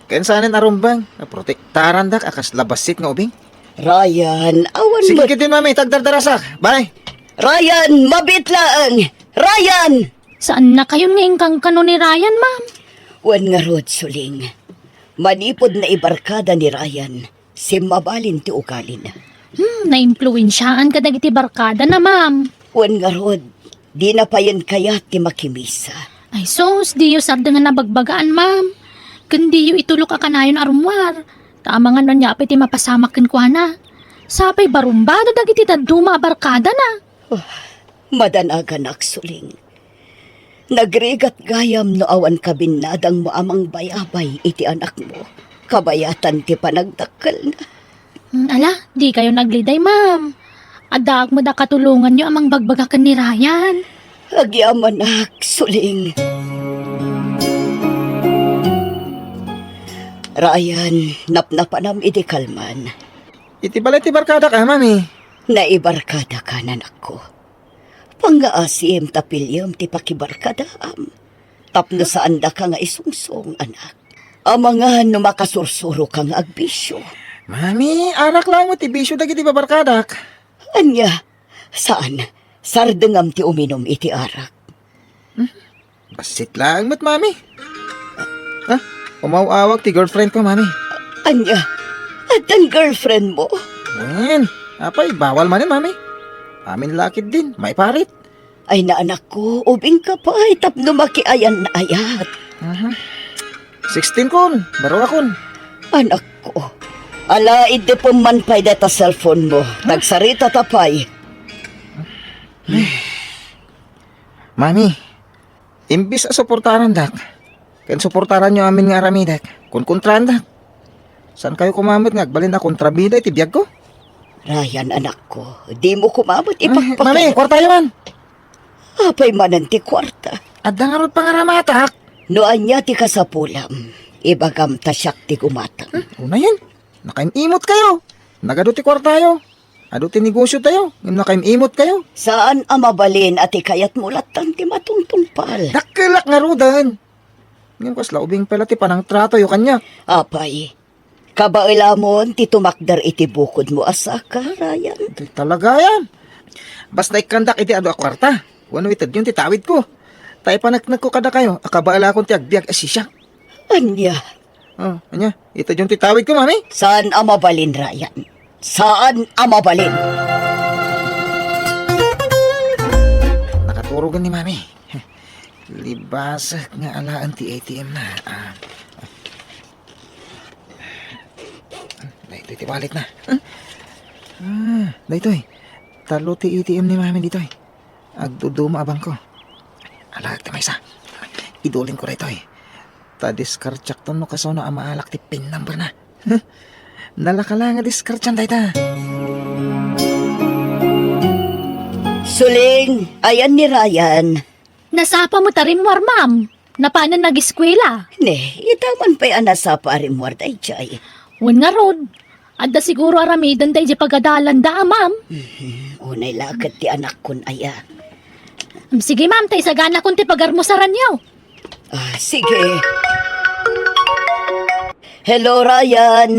Ken saanen a rumbeng. Naprotektarandak a kasla bassit nga ubing. Ryan, awan Sige met. Ketdin, Mami, ta agdardarasak. Bye. Ryan, mabiit laeng. Ryan! Saannakayon nga inkankano ni Ryan, ma'am. Wen ngarud, Suling. Manipud naibarkada ni Ryan, simmabalin ti ugalina. Hmm, naimpluensiaan kadagiti barkadana, ma'am. Wen ngarud, dina payen kayat ti makimisa. Ay sus, diyo sardengan a bagbagaan, ma'am. Ken diyo itulok a kanayon a rummuar. Ta amangan no ania pay ti mapasamak kenkuana. Sapay barumbada dagiti dadduma a barkadana. Oh, madanaganak, Suling. Nagrigat gayam no awan kabinnadangmo a mangbayabay iti anakmo, kabayatan ti panagdakkelna. Hmm, ala, dikayon agliday, ma'am. Addaak met a katulonganyo a mangbagbaga ken ni Ryan. Agyamanak, Suling. Ryan, napnapanam idi kalman. Iti balay ti barkadak a, Mami? Naibarkadaka, anakko. Pangngaasim ta piliem ti pakibarkadaam. Tapno saandaka nga isungsong, anak. Amangan no makasursuroka nga agbisio. Mami, arak laeng met ti bisio dagiti babarkadak. Ania? Saan? Sardengam ti uminum iti arak. Hmm? Bassit laeng met, Mami. Ah, umaw-awag ti girlfriend ko, Mami. Ania? Addan girlfriend mo? Wen, apay, bawal manen, Mami. Amin la ketdin, maiparit. Ay, anakko, ubingka pay tapno makiayan-ayat. Mhm. Sixteen kon, baruakon. Anakko, ala, iddepem man pay dayta cellphone mo. Huh? Tagsaritata pay. Mami, imbes a suportarandak, ken suportaranyo amin nga aramidek, kunkontraandak. Saankayo koma met nga agbalin a kontrabida iti biagko? Ryan, anakko, dimo koma met Ay, ipakpakita. Mami, kuartayo man. Apay manen ti kuarta? Adda ngarud pangaramatak. No ania ti kasapulam, ibagam ta siak ti gumatang. Hmm, unayen, nakaim-imotkayo. Nagadu ti kuartayo. Adu ti negosyo tayo, ngem nakaim-imot kayo. Saan a mabalin a ti kayatmo lattan ti matungtungpal. Dakkelak ngaruden. Ngem kasla ubing pay la ti panangtratoyo kaniak. Apay, kabaelamon ti tumakder iti bukodmo a saka, Ryan. Di talaga yan. Basta ikkandak iti adu a kuarta. Wenno itedyon ti tawidko. Ta ipaneknekko kadakayo a kabaelakon ti agbiag a sisiak. Ania? Oh, ania? Itedyon ti tawidko, mami? Saan a mabalin, Ryan? Saan a mabalin? Nakaturogen ni mami. Libasek nga alaen ti A T M na. Ah. Daytoy ti wallet na. Ah, daytoy. Tallo ti A T M ni mami ditoy. Agduduma a bangko. Alaek ti maysa. Idulinko daytoy. Ta diskartiakton no kasano a maalak ti pin number na. Nalaka la nga diskartian dayta. Suling, ayan ni Ryan. Nasapa met a rimmuar, ma'am. Napanen ageskuela. Ne, ita man pay a nasapa a rimmuar daydiay. Wen ngarud, adda siguro aramiden daydiay pagadalanda, a, ma'am. Mhm, unay la ket ti anakkon aya. Em, sige, ma'am, ta isaganakon ti pagarmusaranyo. Ah, sige. Hello, Ryan.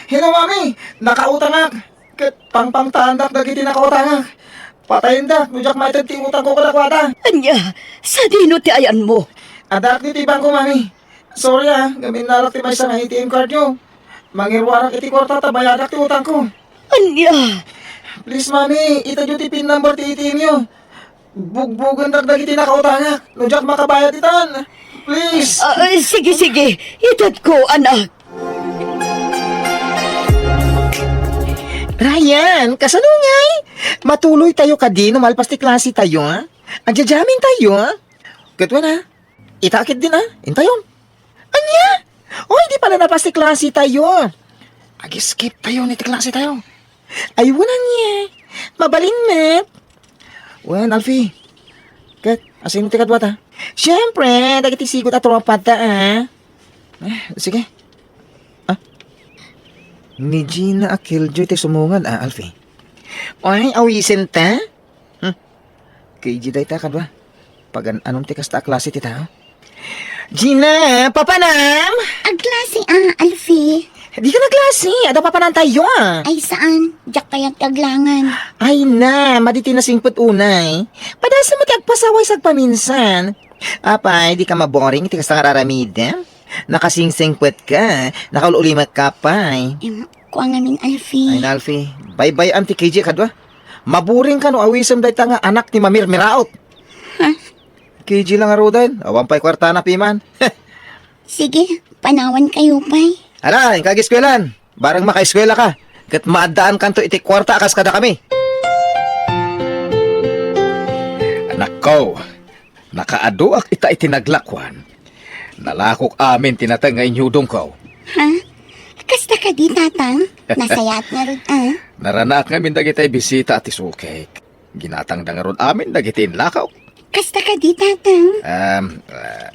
Hello, mami! Nakautangak! Ket pangpangtaandak dagiti nakautangak. Patayendak no diak maited ti utangko kadakuada. Ania? Sadino ti ayanmo? Addaak ditoy bangko, mami. Sorry, ah, ngem innarak ti maysa nga A T M cardyo. Mangiruarak iti kuarta ta bayadak ti utangko. Ania? Please, mami, itedyo ti pin number ti A T M yo. Bugbogendak dagiti nakautangak no diak makabayad itan. Please. Ah, ah, sige, sige. Itedko, anak. Ryan, kasano ngay? Matuloy tayo kadi no malpas ti klase tayo, ha? Agjajamin tayo, ha? Ket wen, ha? Ita ketdin, ha? Intayon. Ania? Oy, di pala napas ti klase tayo. Ag-skip tayo ni ti klase tayo. Ay, wen ania. Mabalin met. Wen, Alfie. Ket, asino ti kaduata? Siyempre, dagiti sigud a tropata, ah. Eh, sige. Ah. Ni Gina a killjoy ti sumungad, ah, Alfie. Oy, awisenta? Hmm. K G dayta kadua. Pagan-anom ti kasta a klase ti tao? Gina, papanam? Agklase, ah, Alfie. Di ka nagklase. Adda papanantayo, ah. Ay, saan? Diak kayat ti aglangan. Ay na, madi ti nasingpet unay. Padasem ti agpasaway sagpaminsan. Apay, di ka maboring iti kasta nga aramidem? Nakasingsingpet ka, nakaul-ulimek ka pay. Em, kua ngamin, Alfie. Ay na, Alfie. Baybay-am ti K G kadua. Maburing ka no awisem dayta nga anak ti mamirmiraot. Ha? K G lang ngaruden. Awan pay kuartana piman. Sige, panawan kayo pay. Ala, inka ageskuelan. Bareng makaeskuela ka. Ket maaddaan kanto iti kuarta a kas kadakami. Anakko, nakaaduak ita iti naglakuan. Nalakok amin ti nateng nga inyudongko. Ha? Kasta kadi, Tatang? Nasayaat ngarud, ah. Naranaak ngamin dagiti bisita a ti sukek. Ginatangda ngarud amin dagiti inlakaw. Kasta kadi, Tatang? Um, ah,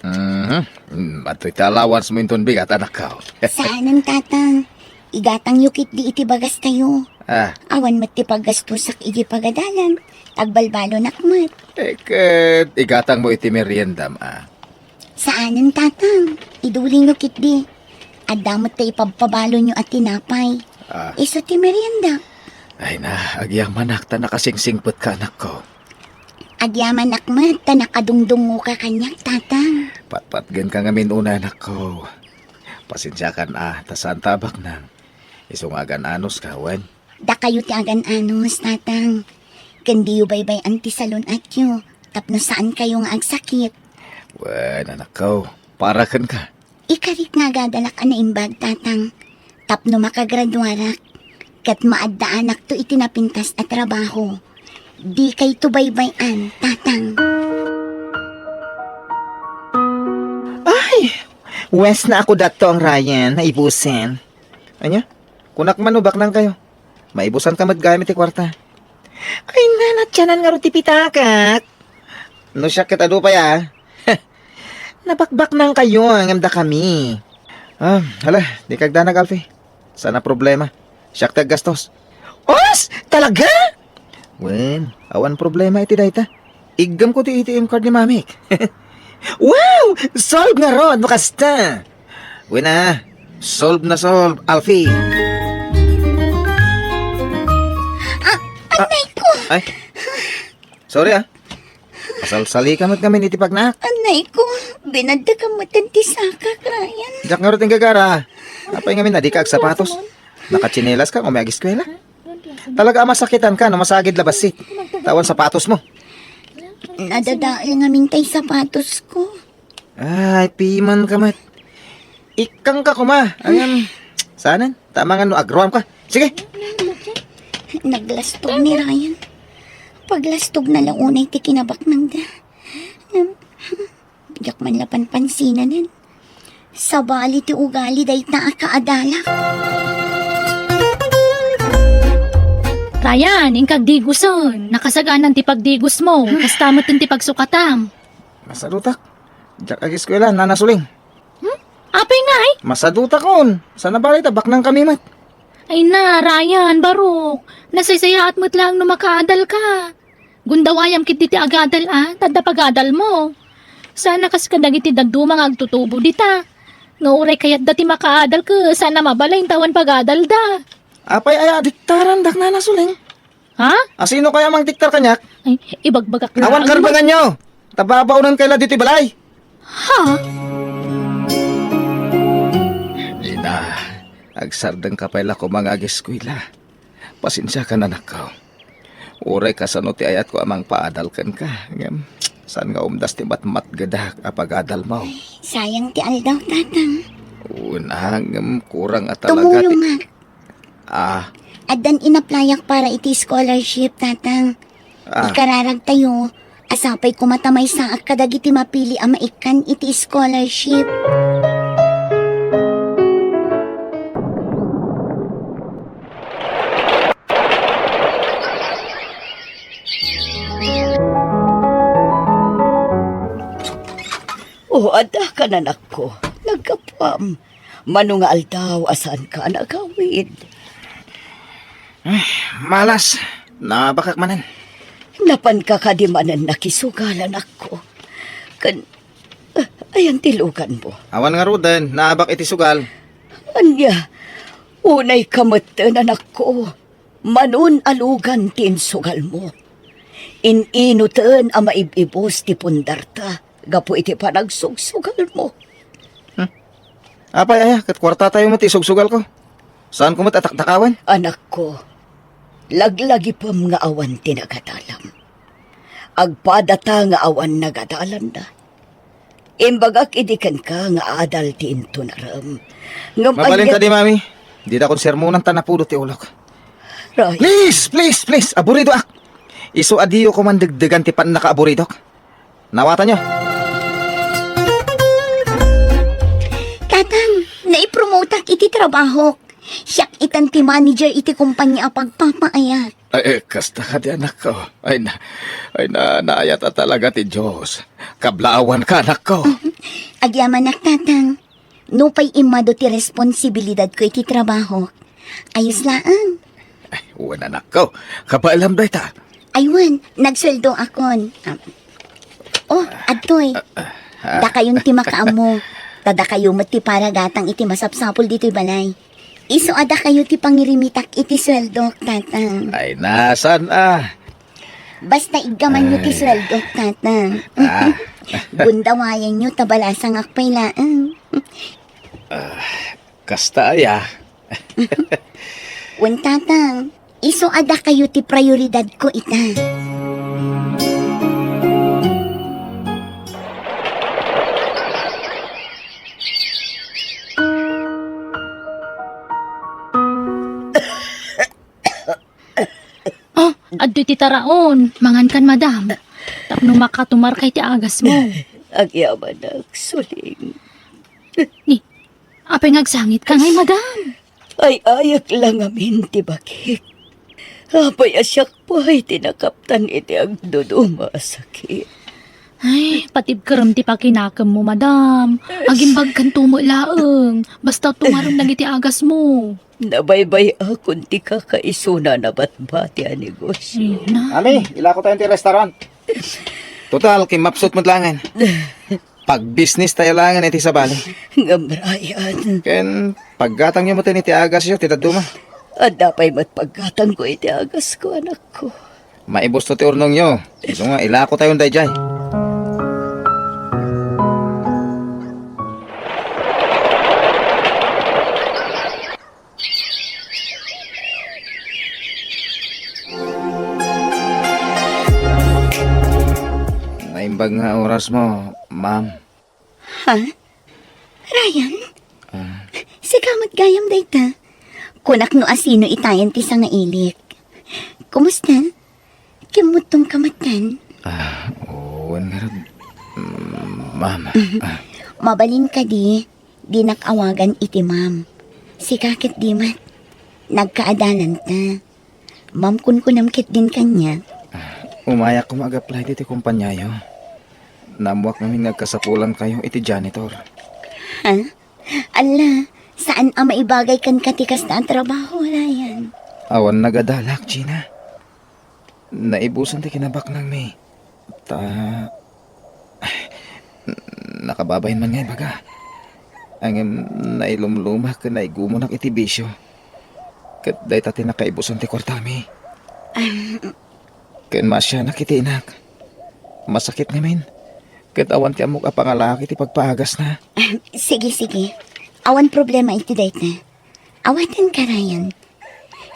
mhm. Mm, adtoy ti allowance mo inton bigat, anakko. Saanen, Tatang. Igatangyo ketdi iti bagastayo. Ah. Awan met ti paggastosak iti pagadalan. Agbalbalonak met. Eh, ket igatang mo iti meriendam, ah. Saanen, Tatang. Idulinyo ketdi. Adda met ti ipabpabalonyo a tinapay. Ah. Isu ti merienda. Ay na, agyamanak ta nakasingsingpet ka, anakko. Agyamanak met ta nakadungdungngoka kaniak, Tatang. Patpatgen ka ngamin unay, anakko. Pasensiakan a, ta saan ta abaknang. Isu nga agan-anos ka, wen? Dakayo ti agan-anos, Tatang. Ken diyo baybay-an ti salun-atyo tapno saan kayo nga agsakit. Wen, anakko, para kenka. Ikarik nga agadalak a naimbag, Tatang, tapno makagraduarak ket maaddaanakto iti napintas a trabaho. Dikayto baybay-an, Tatang. Ay! Wes na ako datto ang Ryan, naibusen. Ania? Kunak man no baknang kayo. Maibusan ka met gayam iti kuarta. Ay, nanatyanan ngarud ti pitakak. No siak ket adu pay, ah. Nabakbaknang kayo, ngem dakami. Ah, hala, di kagdanag, Alfie. Sana problema. Siak ti aggastos. Os! Talaga? Wen, awan problema iti dayta. Iggamko ti A T M card ni Mamik. Wow! Solve ngarud, makasta! Wen a, solve na solve, Alfie. Ah, anay ko! Ay, sorry ah. Masalsalika met ngamin iti pagnaak. Anay ko, binadda ka met ti sakak, Ryan. Diak ngarud inggagara. Apay ngamin a dika agsapatos? Nakatsinelas ka, ngem agiskuela. Talaga a masakitan ka no masagid la bassit. Awan sapatos mo. Nadadael ngamin tay sapatos ko. Ay, piman ka met. Ikkang ka kuma. Ayan. Sanen? Tama nga no agruam ka. Sige. Naglastog ni Ryan. Paglastog na la unay ti kinabaknangda. Diak man la panpansinanen. Sabali ti ugali dayta a kaadalak. Ryan, inkag digusen. Nakasaganan ti pagdigus mo. Kasta met ti pagsukatam. Masadutak. Diak agiskuela, Nana Suling. Hmm? Apay ngay? Masadutakon. Sana bali ta baknang kami met. Ay na, Ryan, barok. Nasaysayaat met lang no makaadal ka. Gundawayam ketdi ti agadal a, tadda pagadal mo. Sana kas kadagiti dadduma nga agtutubo dita. Nga uray kayatda ti makaadal ket sana mabalin ta awan pagadalda. Apay aya diktaran dak Nana Suling? Ha? Asino kaya mangdiktar kaniak? Ay, ibagbagak Awan lang. Karbanganyo! Tababaonan kay la ditoy balay! Ha? Ina, agsardeng ka pay la koma nga agiskuela. Pasensiakan, anakko. Uray kasano ti ayatko a mangpaadal kenka, ngem saan nga umdas ti matmatgedak a pagadal mo? Sayang ti aldaw, Tatang. Una, ngem kurang a talaga ti Tumulong nga. Ah. Addan inaplayak para iti scholarship, Tatang. Ah. Ikararagtayo, a sapay koma ta maysaak kadagiti mapili a maikkan iti scholarship. O, adda ka, anakko. Naggapuam. Mano nga aldaw a saanka a naagawid? Ay, malas. Nabakak manen. Napanka kadi manen nakisugal, anakko? Ken, ah, ayan ti luganmo? Awan ngaruden, naabak iti sugal. Ania, unay ka metten, anakko. Manon a lugan ti insugalmo. In-inoten a maib-ibus ti pundarta gapu iti panagsugsugalmo. Hmm. Apay aya, ket kuartatayo met ti isugsugalko. Saanko met a takdakawen? Anakko, laglagipem nga awan ti nagadalam. Agpadata nga awan nagadalanna. Imbagak idi kenka nga adal ti intunarem. Ngem Mabalin ania- kadi, Mami? Ditakon sermonan ta napudo ti ulok. Ray. Please, please, please, aburidoak. Isu a diyo koman degdegan ti pannakaaburidok. Nawatanyo. Tatang, naipromotak iti trabahok. Siak itan ti manager iti kompania a pagpapaayat. Ay, eh, kasta kadi, anakko. Ay na, ay na, naayat a talaga ti Dios. Kablaawanka, anakko. Agyamanak, Tatang. Nupay immado ti responsibilidadko iti trabaho. Ayos laeng. Ay, wen, anakko. Kabaelam dayta. Ay, wen, nagsueldoakon. Ah, oh, adtoy. Ah, ah, ah. Dakayon ti makaammo. Ta dakayo met ti para gatang iti masapsapul ditoy balay. Isu a dakayo ti pangirimitak iti sueldok, Tatang. Ay, nasan a? Basta iggamanyo ti Ay. sueldok, Tatang. Ah. Gundawayanyo ta balasangak pay laeng. Ah, kasta aya. Wen, Tatang. Isu a dakayo ti prioridadko ita. Oh, adtoy ti taraon. Mangankan, madam. Tapno makatumarka iti agasmo. Agyamanak, Suling. Ni, apay nga agsangitka ngay, madam? Ay-ayek la ngamin ti bagik. Apay a siak pay ti nakaptan iti agduduma a sakit. Ay, patibkerem ti pakinakemmo, madam. Agimbagkanto met laeng. Basta tumaron dagiti agasmo. Nabaybay-akon ti kakaisuna a batbati a negosio. Ay, na. Ami, ilako tayo ti restaurant. Total, kimmapsut met laengen. Pagbisnis tayo laengen iti sabali. Ngem Ryan. Ken paggatangyo met iti agasyo ti dadduma. Adda pay met paggatangko iti agasko, anakko. Maibusto ti urnongyo. Isu nga, ilako tayon daydiay. Naimbag nga orasmo, ma'am. Ha? Ryan? Ah. Sika met gayam dayta. Kunak no asino itayan ti sangailik. Kumusta? Kimmuttongka metten? Ah, wen ngarud, mm, ma'am. Ah. Mabalin kadi, dinak awagan iti ma'am. Sika ket di met. Nagkaadalanta. Ma'am, kunkunam ketdin kaniak. Umayak koma ag-apply ditoy kompaniayo. Naammoak ngamin nga agkasapulankayo iti janitor. Ha? Alla, saan a maibagay kenka ti kasta a trabaho, Ryan. Awan nagadalak, Gina. Naibusan ti kinabaknangmi. Ta, nakababain man nga ibaga. Ngem nailumlumak ken naigumunak iti bisio. Ket dayta ti nakaibusan ti kuartami. Ken maasianak iti inak. Masakit ngamin. Ket awan ti ammok a pangalaak iti pagpaagasna. Sige, sige. Awan problema iti dayta. Awatenka, Ryan.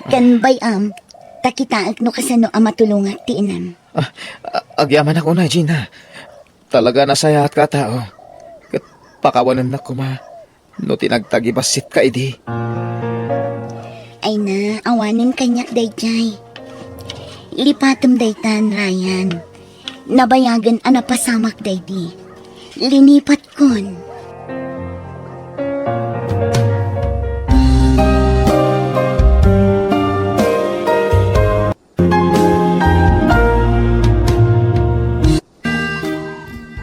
Ken bay-am, ta kitaek no kasano a matulongak ti inam. Ah, a-, agyamanak unay, Gina. Talaga nasayaatka a tao. Ket pakawanennak koma no ti nagtagibassitka idi. Ay na, awanen kaniak daydiay. Lipatem daytan, Ryan. Nabayagen a napasamak daydi. Linipatkon.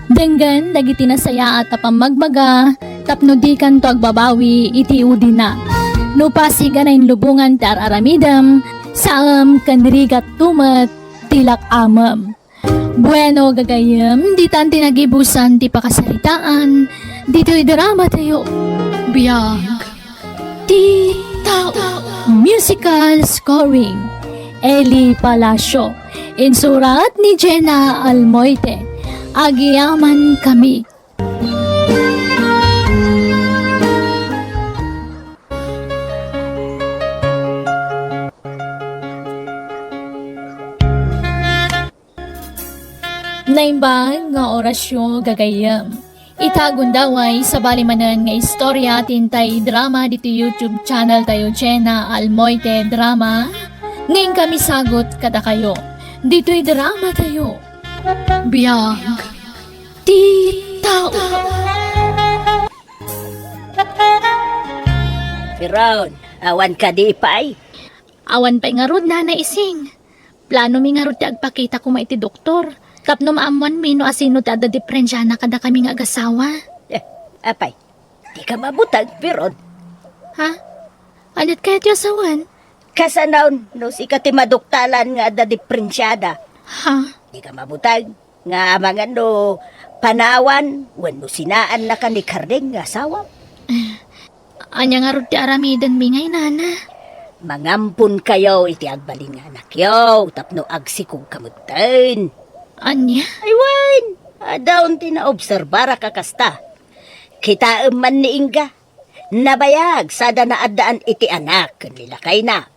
Denggen dagiti nasayaat a pammagbaga tapno dikanto agbabawi iti udina. No pasig a nainlubongan ti ar-aramidem, saem ken rigatto met ti lak-amem. Bueno, gagayyem, ditan ti nagibusan ti pakasaritaan ditoy drama tayo. Biag ti tao. Musical scoring, Eli Palacio. Insurat ni Jenna Almoite. Agyaman kami. Naimbag nga orasyo, gagayyem. Ita gundaway, sabali manen nga istorya ti intay drama ditoy YouTube channel tayo, Jenna Almoite Drama, nga inkami sagut kadakayo. Ditoy drama tayo. Biag ti tao. Piron, awan kadi pay? Awan pay ngarud, Nana Ising. Planomi ngarud ti agpakita koma iti doktor tapno maammoanmi no asino ti adda diferensiana kadakami nga agasawa. Eh, apay, dika mabuteng, Piron. Ha? Aniat kayat ti asawan? Kasano no sika ti maduktalan nga adda diferensiada? Ha? Dika mabuteng nga amangan no panawan wenno sinaannaka ni Kardeng nga asawa? Eh, ania ngarud ti aramidenmi ngay, Nana? Mangamponkayo iti agbalin nga anakyo tapno agsikogka metten. Ania? Ay wen, adda unay naobserbarak a kasta. Kitaem man ni Inga. Nabayag sada naaddaan iti anak ken ni lakayna.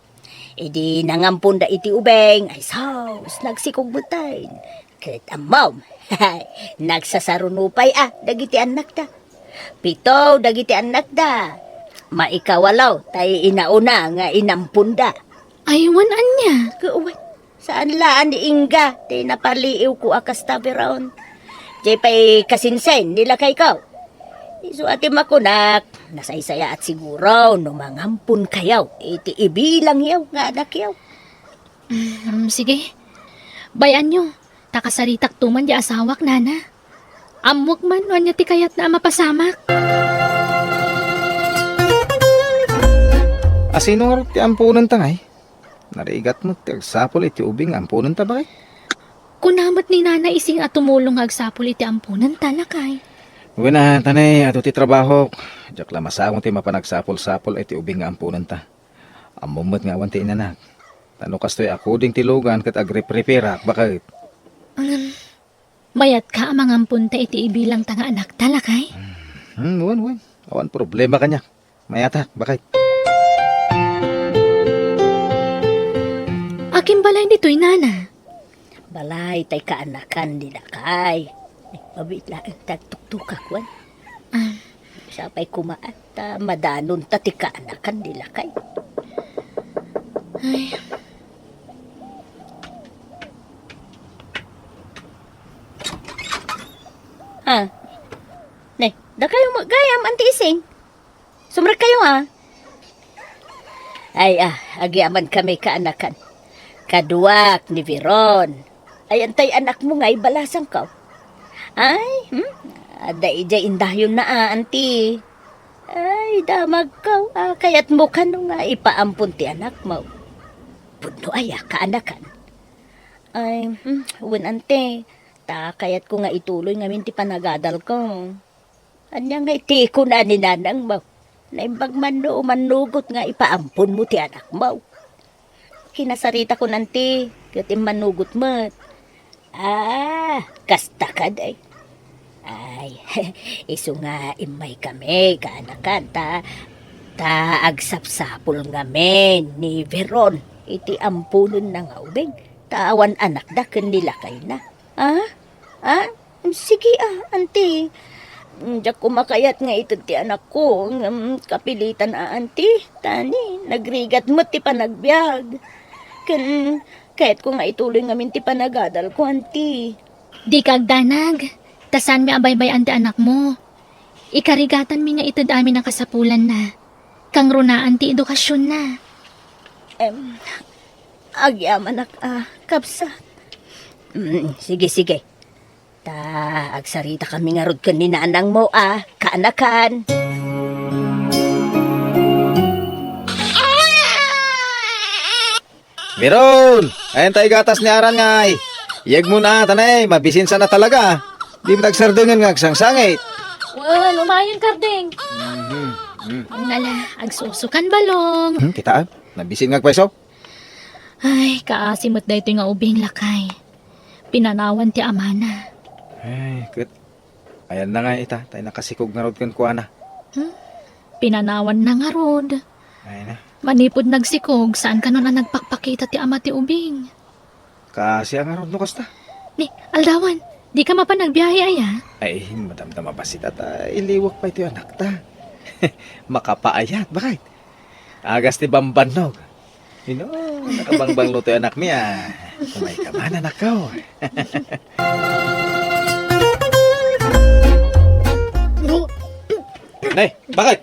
Idi nangamponda iti ubing, ay sus, nagsikog metten. Ket ammom, nagsasaruno pay a dagiti annakda. Pito dagiti annakda. Maikawalo tay inauna nga inamponda. Ay, wen ania? Ket wen, saan la a ni Inga ti napaliiwko a kasta, Piron. Diay pay kasinsin ni lakayko. Isu a ti makunak, nasaysayaat siguro no mangamponkayo iti ibilangyo nga anakyo. Mm, sige. Bay-anyo, ta kasaritakto man diay asawak, Nana. Ammok man no ania ti kayatna a mapasamak. Asino ngarud ti amponenta ngay? Narigat met ti agsapul iti ubing nga amponenta, bakit? Kuna met ni Nana Ising a tumulong nga agsapul iti amponenta, lakay. Wen a, tanay, adu ti trabahok. Diak la masango ti mapanagsapul-sapul iti ubing nga amponenta. Ammom met nga awan ti inanak. Ta no kastoy a kuding ti lugan ket agriprepareak, bakit? Ngem, mayatka a mangamponta iti ibilangta nga anakta, lakay? Hmm, wen, wen. Awan problema kaniak. Mayatak, bakit? Akin balay ditoy, Nana? Balay tay kaanakan ni lakay. Ay, mabiit laeng ti agtuktukak, wen. Ah. Sapay koma, ta madanonta ti kaanakan ni lakay. Ay. Ah. Ne, dakayo met gayam, Anti Ising. Sumrekkayo, ah. Ay, ah, agyamankami kaanakan. Kaduak ni Veron. Ayan tay anakmo nga ibalasangko. Ay, hmm? Adda idiay indayonna, ah, Anti. Ay, damagko, ah, kayatmo kano nga ipaampon ti anakmo? Pudno aya, kaanakan? Ay, hmm, wen, Anti. Ta kayatko nga ituloy ngamin ti panagadalko. Ania ngay ti kuna ni nanangmo? Naimbag man no mannugot nga ipaamponmo ti anakmo. Kinasaritakon, Anti, ket immannugot met. Ah, kasta kadi. Ay, isu nga immaykami, kaanakan, ta, ta agsapsapul ngamin ni Veron iti amponenna nga ubing, ta awan anakda ken ni lakayna. Ah? Ah? Sige, ah, Anti. Diak koma kayat nga ited ti anakko, ngem kapilitan, ah, Anti. Ta ni, nagrigat met ti panagbiag. Ken, kayatko nga ituloy ngamin ti panagadalko, Anti. Dika agdanag, ta saanmi a baybay-an ti anakmo. Ikarigatanmi nga ited amin a kasapulanna. Kangrunaan ti edukasionna. Em, agyamanak a kabsat. Mm, sige, sige. Ta agsaritakami ngarud ken ni nanangmo a kaanakan. Veron! Ayan tay gatas ni Aran ngay. Iyegmo na, tanay, mabisinsa na talaga. Di mo nagsardengen nga agsangsangit. Well, umayon, Karding. Mhm, mhm. Nala, agsusukan balong. Hmm, kitaan? Nabisin nga agpayso? Ay, kaasi met daytoy nga ubing, lakay. Pinanawan ti amana. Ay, ket ayanna nga ita, tay nakasikog ngarud kenkuana. Hmm? Pinanawanna ngarud. Ay na. Manipud nagsikog, saan kanon a nagpakpakita ti ama ti ubing? Kaasi a ngarud no kasta. Ni, aldawan, di ka mapan nagbiahe aya? Ay, madamdama bassit ta iliwek pay ti anakta. Makapaayat, bakit? Agas ti bambannog. Ino, nakabangbanglo ti anakmi, ah. Umay ka man, anakko. Nay, bakit?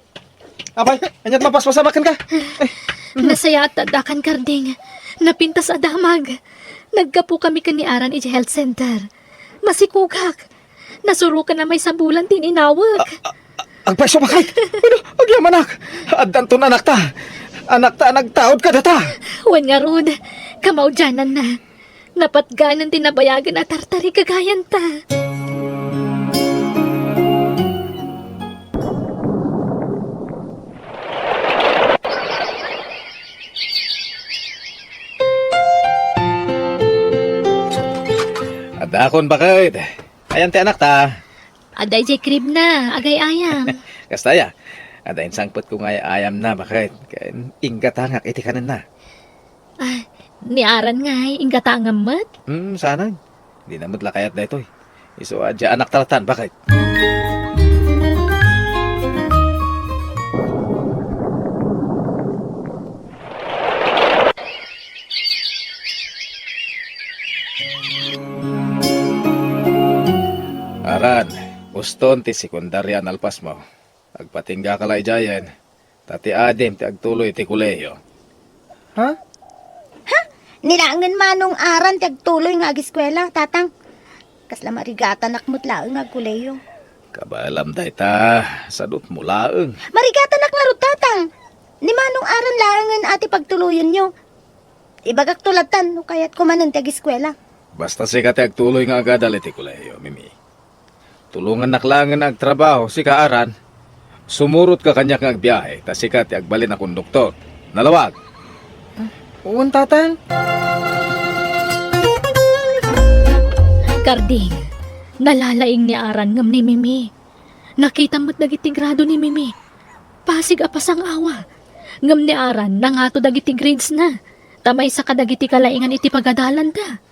Apay, ania't mapaspasamak kenka? Nasayaat ti addakan, Karding. Napintas a damag. Naggapu kami ken ni Aran idiay health center. Masikogak. Nasurokan a maysa bulan ti inawek. A-, a-, a-, agpayso, bakit? Ano? Agyamanak! Addanton anakta. Anakta a nagtaud kadata. Wen ngarud, kamaudiananna. Napatganan ti nabayagen a tartari gagayanta. Adakon, bakit? Ayan ti anakta. Adda idiay crib na, agay-ayam. Kasta aya, adda insangpetko nga ay-ayamna, bakit? Ken inggatangak iti kanenna. Ah, ni Aran ngay, inggatangam met? Hmm, saanen. Dina met la kayat daytoy. Isu a dia anakta latan, bakit? Aran, uston ti sekundaria a nalpasmo. Agpatinggaka la idiayen, ta ti adim ti agtuloy iti kolehiyo. Ha? Ha? Ni laengen manong Aran ti agtuloy nga ageskuela, Tatang. Kasla marigatanak met laeng nga agkolehiyo. Kabaelam dayta, sadutmo laeng. Marigatanak ngarud, Tatang. Ni Manong Aran laengen a ti pagtuloyenyo. Ibagakto lattan no kayatko manen ti agiskuela. Basta sika ti agtuloy nga agadal iti kolehiyo, Mimi. Tulongannak laengen a agtrabaho, sika, Aran. Sumurotka kaniak nga agbiahe, ta sika ti agbalin a konduktor. Nalawag. Wen, Tatang. Karding, nalalaing ni Aran ngem ni Mimi. Nakita met dagiti grado ni Mimi. Pasig a pasang-awa. Ngem ni Aran, nangato dagiti gradesna. Ta maysa kadagiti kalaingan iti pagadalanda.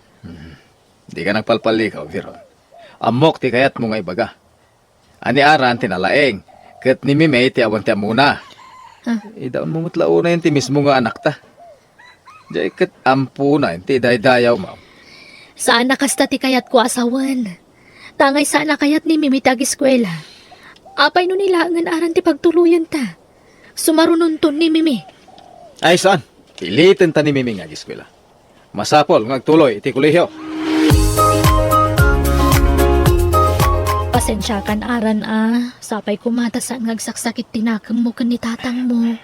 Dika nagpalpallikaw, Veron. Ammok ti kayatmo nga ibaga. A ni Aran ti nalaing, ket ni Mimi ti awan ti ammona. Ah. Idaonmo met la unay ti mismo nga anakta. Diay ket amponaen ti idaydayawmo. Saan a kasta ti kayatko a sawen. Tangay saan a kayat ni Mimi ti agiskuela. Apay no ni laengen Aran ti pagtuloyenta? Sumarunonton ni Mimi. Ay, saan? Pilitenta ni Mimi nga agiskuela. Masapul nga agtuloy iti kolehiyo. Pasensiakan, Aran, a. Sapay koma ta saan nga agsaksakit ti nakemmo ken ni tatangmo.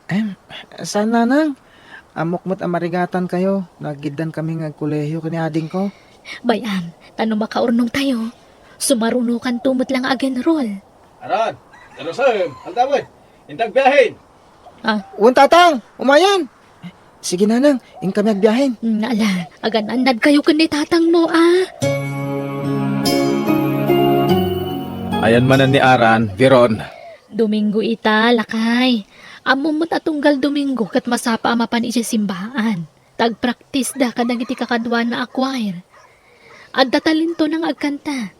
Em, saan, Nanang? Ammok met a marigatankayo no aggiddankami nga agkolehiyo ken ni adingko. Bay-am, ta no makaurnongtayo, sumarunokanto met la nga ag-enroll. Aran, Jerusalem, aldawen, inta agbiahen. Ah. Wen, Tatang, umayen. Sige, Nanang, inkami agbiahen. Mm, ala, agan-annadkayo ken ni tatangmo, a. Ayan manen ni Aran, Veron? Domingo ita, lakay. Ammom met a tunggal Domingo ket masapa a mapan idiay simbaan. Ta agpraktisda kadagiti kakaduana a choir. Adda talentona nga agkanta.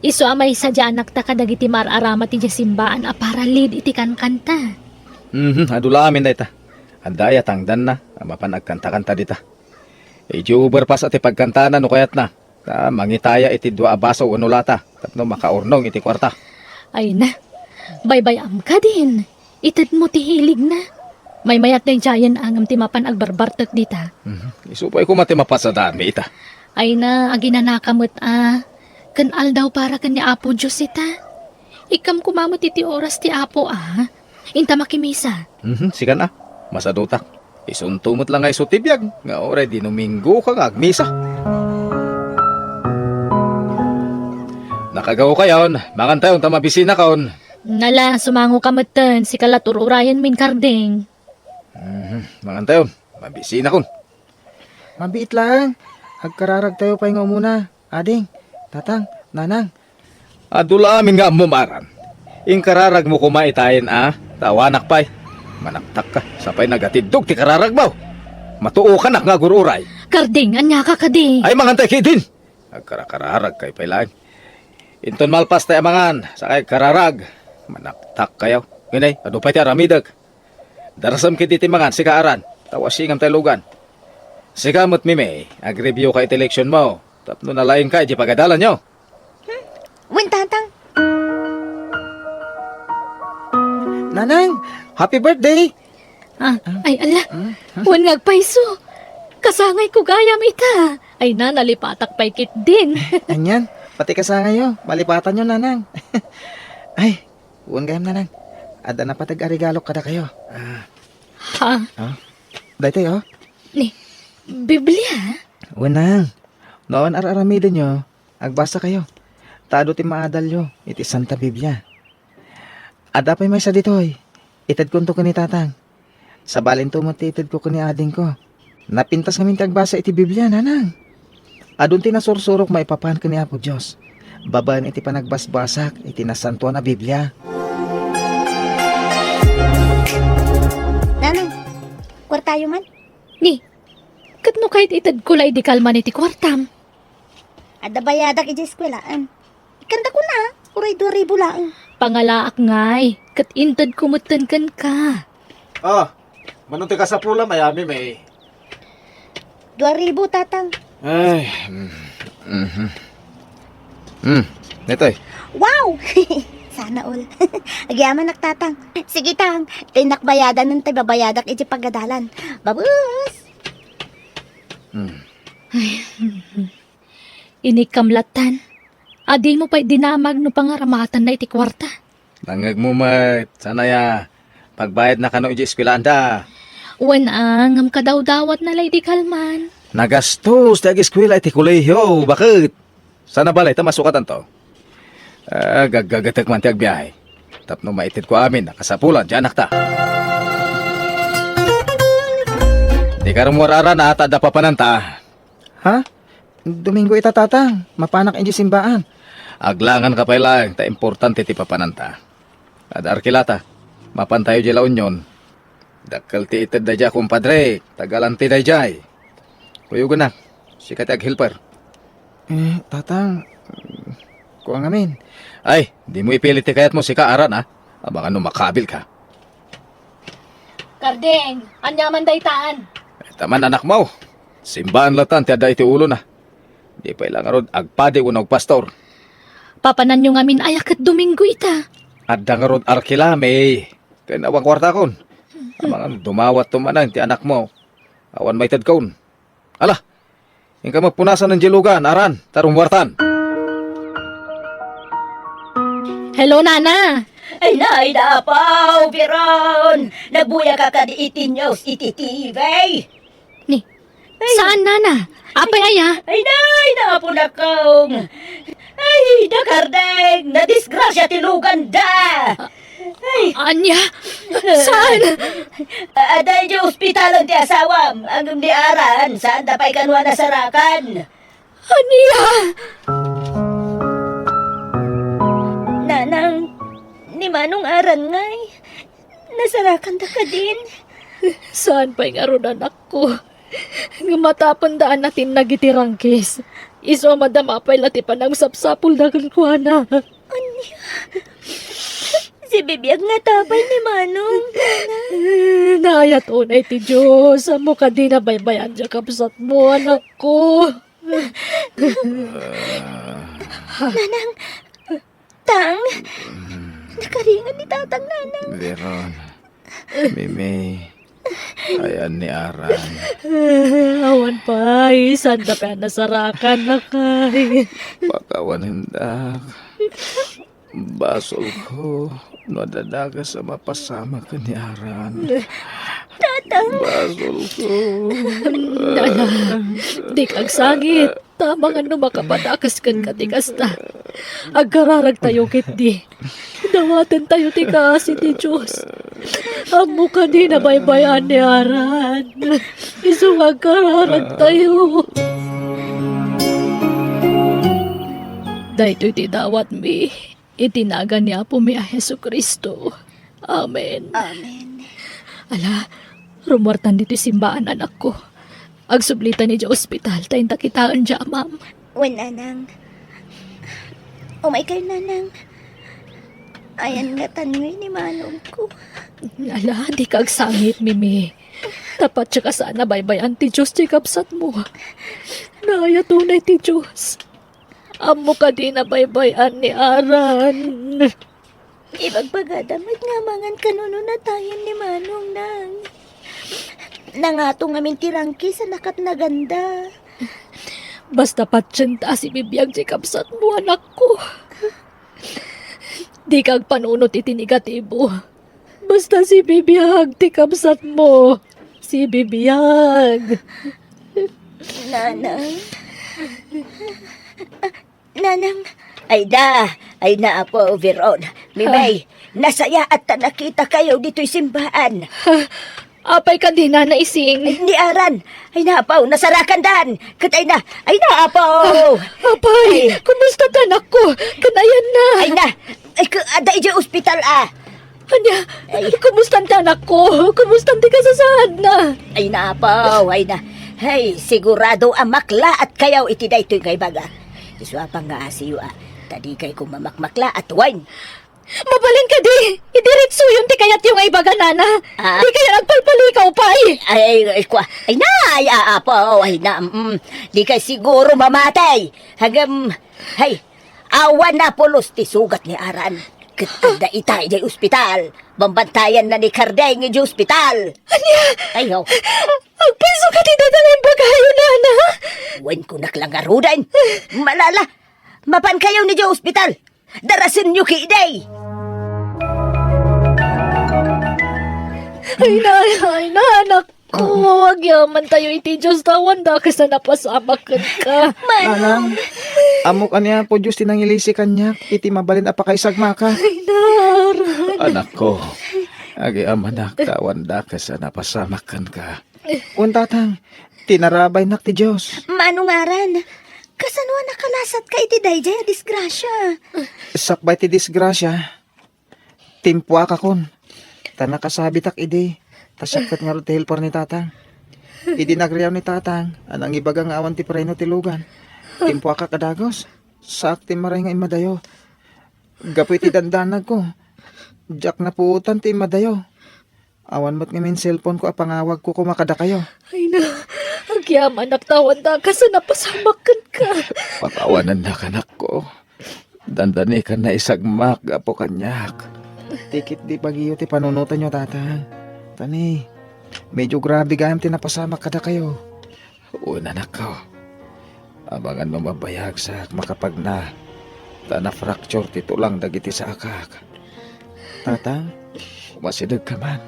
Isu a maysa diay anakta kadagiti maar-arama ti diay simbaan a para lead iti kankanta. Mhm, adu la amin dayta. Adda aya tangdanna a mapan agkantakanta dita. Idiay overpass a ti pagkantana no kayatna. Ta mangitaya iti dua a baso wenno lata tapno makaurnong iti kuarta. Ay na, baybay-am kadin. Itedmo ti hiligna. Maymayat daydiayen a ngem ti mapan agbarbartek dita. Mhm. Isu pay koma ti mapasadanmi ita. Ay na, aginanaka met a. Ken aldaw para ken ni Apo Dios ita. Ikkam koma met iti oras ti Apo a. Inta makimisa. Mhm, sikan a. Masadutak. Isunto met la nga isu ti biag nga uray Domingoka nga agmisa. Nakagaw kayon, mangantayon ta mabisinakon. Nala, sumangoka metten, sika la tur-urayenmin, Karding. Mhm, mangantayon, mabisinakon. Mabiit laeng, agkararagtayo pay nga umuna. Ading, tatang, nanang. Adu la amin nga ammom, Aran. Inkararagmo koma itayen a, ta awanak pay. Manaktakka, sapay nagatiddog ti kararagmo. Matuokanak nga agur-uray. Karding, aniaka kadi? Ay, mangantay kidin! Agkarakararagkayo pay laeng. Inton malpas tay amangan, sakay agkararag. Manaktakkayo. Ngem, adu pay ti aramidek. Darasem kadi ti mangan, sika, Aran, ta wasingam tay lugan. Sika met, Mimi, agreviewka iti leksionmo tapno nalaingka iti pagadalanyo. Hmm? Wen, Tatang. Nanang, happy birthday! Ah, ay, ala. Hmm? Wen nga agpayso. Kasangayko gayam ita. Ay na, nalipatak pay ketdin. Anian, pati kasangayyo, malipatanyo, Nanang. Ay, wen gayam, Nanang. Adda napateg a regalok kadakayo. Ah. Ha? Ah. Daytoy, oh. Ni, Biblia? Wen, Nang. No awan ar-aramidenyo, agbasakayo. Ta adu ti maadalyo iti Santa Biblia. Adda pay maysa ditoy. Itedkonto ken ni Tatang. Sabalinto met ti itedko ken ni adingko. Napintas ngamin ti agbasa iti Biblia, Nanang. Adun ti nasursurok maipapan ken ni Apo Dios babaen iti panagbasbasak iti Nasantoan a Biblia. Nanang, kuartayo man? Ni, ket no kayat itedko la idi kalman iti kuartam? Adda bayadak idiay eskuelaan. Ikkandakon a, uray dua ribu laeng. Pangalaak ngay, ket intedko metten kenka. Ah, mano ti kasapulam, ay, Mimi? Dua ribu, Tatang. Ay, mm, mhm. Hmm, daytoy. Wow! Sana all. Agyamanak, Tatang. Sige, Tang. Tinakbayadan, tay babayadak iti pagadalan. Babus! Hmm. Ay, Inikkam lattan. A, dimo pay dinamag no pangaramatanna iti kuarta. Nangngegmo met, saan aya, pagbayadna kano iti eskuelaanda? Wen a, ngem kadawdawatna la idi kalman. Nagastos ti ageskuela iti kolehio, baket? Saan a balay ta masukatanto. Ah, gaggagatek man ti agbiahe. Tapno maitedko amin a kasapulan ti anakta. Dika rummuar, Aran, a, ta adda papananta. Ha? Domingo ita, Tatang. Mapanak idiay simbaan. Aglanganka pay laeng ta importante ti papananta. Adda Arkelata, mapantayo idiay La Union. Dakkel ti ited daydiay a kumpadre, taga-Alanti daydiay. Kuyogennak, sika ti aghelper. Eh, Tatang, kua ngamin. Ay, dimo ipilit ti kayatmo, sika, Aran, a. Abangan no makabilka. Kardeng, ania man daytan? Ita man, anakmo. Simbaan lattan ti adda iti ulona. Di pay la ngarud agpadi wenno agpastor. Papananyo ngamin aya ket Domingo ita? Adda ngarud Arkelami ken awan kuartakon. Amangan dumawatto manen ti anakmo. Awan maitedkon. Ala, inka met punasan diay lugan, Aran, ta rummuartan. Hello, Nana. Ay, nay, Apo, Biron! Nagbuyaka kadi iti news iti T V? Ni, ay, saan, Nana? Apay aya? Ay, nay, Apo nakong! Ay, da Kardeng! Nadisgrasya ti luganda! Ay. Ania? Saan? Adda idiay ospitalen ti asawam, ngem ni Aran, saanda pay kano a nasarakan. Ania? Nanang, ni Manong Aran ngay, nasarakanda kadin? Saan pay ngarud, anakko? Ngem matapenda a natinnag iti rangkis, isu a madama pay la ti panangsapsapulda kenkuana. Ania? Sibibiag ngata pay ni Manong, Nanang? Naayat unay ti Dios. Ammo kadi nabaybay-an diay kabsatmo, anakko. Nanang, Tang, nakaringan ni Tatang, Nanang. Veron, Mimi, ayan ni Aran. Awan pay, saanda pay a nasarakan, lakay. Pakawanendak. Basolko no adda dakes a mapasamak ken ni Aran. Tatang. Basolko. Nana, dika agsangit. Amangan no makapadakes kenka ti kasta. Agkararagtayo ketdi. Dawatentayo ti kaasi ti Dios. Ammo kadi nabaybay-an ni Aran. Isu nga agkararagtayo. Daytoy ti dawatmi iti nagan ni Apomi a Jesu-Cristo. Amen. Amen. Ala, rummuartan ditoy simbaan, anakko. Agsublitan idiay ospital ta inta kitaen diay amam. Wen, Nanang. Umaykayo, Nanang. Ayan ngatan ngay ni manongko. Ala, dika agsangit, Mimi. Ta patien a saan a baybay-an ti Dios ti kabsatmo. Naayat unay ti Dios. Ammo kadi nabaybay-an ni Aran. Ibagbagada met nga amangan kano no natayen ni Manong, Nang. Nangato ngamin ti rangkis a nakatnaganda. Basta patien ta a sibibiag ti kabsatmo, anakko. Dika agpanunot iti negatibo. Basta sibibiag ti kabsatmo. Sibibiag. Nanang. Nanang. Ay da, ay na, Apo Veron. Mimay, nasayaat ta nakitakayo ditoy simbaan. Apay kadi, Nana Ising? Ay, ni Aran. Ay na, Apo, nasarakandan. Ket ay na, ay na, Apo. Apay, ay, kumusta ti anakko? Ket ayanna? Ay na, ay, adda idiay ospital, a. Ania? Ay. Kumusta ti anakko? Kumusta ti kasasaadna? Ay na, Apo, ay na. Hay, sigurado a maklaat kayo iti daytoy nga ibaga. Isu a pangngaasiyo, a. Ta dikay koma makmaklaat wen. Mabalin kadi, idiretsoyon ti kayatyo nga ibaga, Nana. Ah? Dikayo agpalpalikaw pay. Ay, ay, kua. Ay na, ay, a, Apo, ay na, mm. Dikay siguro mamatay. Ngem, hay, awan a pulos ti sugat ni Aran. Ket adda ita idiay ospital. Bambantayanna ni Kardeng idiay ospital. Ania? Ay, oh. Agpayso kadi dayta nga imbagayo, nana? Wen kunak la ngaruden. Malala, mapankayo idiay ospital. Darasenyo kadi. Ay, na, ay, na, anak ko, agyamantayo iti Dios, ta awan dakes a napasamak kenka. Manong. Nanang, ammok a ni Apo Dios ti nangilisi kaniak iti mabalin a pakaisagmaka. Ay, naran. Anakko, agyamanak ta awan dakes a napasamak kenka. Wen, Tatang, tinarabaynak ti Dios. Mano ngaran? Kasano a nakalasatka iti daydiay a disgrasia? Sakbay ti disgrasia, timpuakakon. Ta nakasabitak idi, ta siak ket ngarud ti helper ni Tatang. Idi nagriaw ni Tatang a nangibaga nga awan ti preno ti lugan, timpuakak a dagus. Saak ti maray nga immadayo. Gapu iti dandanagko, diak napuotan ti immadayo. Awan met ngamin cellphone-ko a pangawagko koma kadakayo. Ay na, agyamanak ta awan dakes a napasamak kenka. Pakawanennak, anakko. Dandani ka naisagmak gapu kaniak. Ti ketdi bagiyo ti panunotenyo, Tatang. Tani, medyo grabe gayam ti napasamak kadakayo. Wen, anakko. Amangan no mabayag saak makapagna, ta na-fracture ti tulang dagiti sakak. Tatang? Umasidegka man.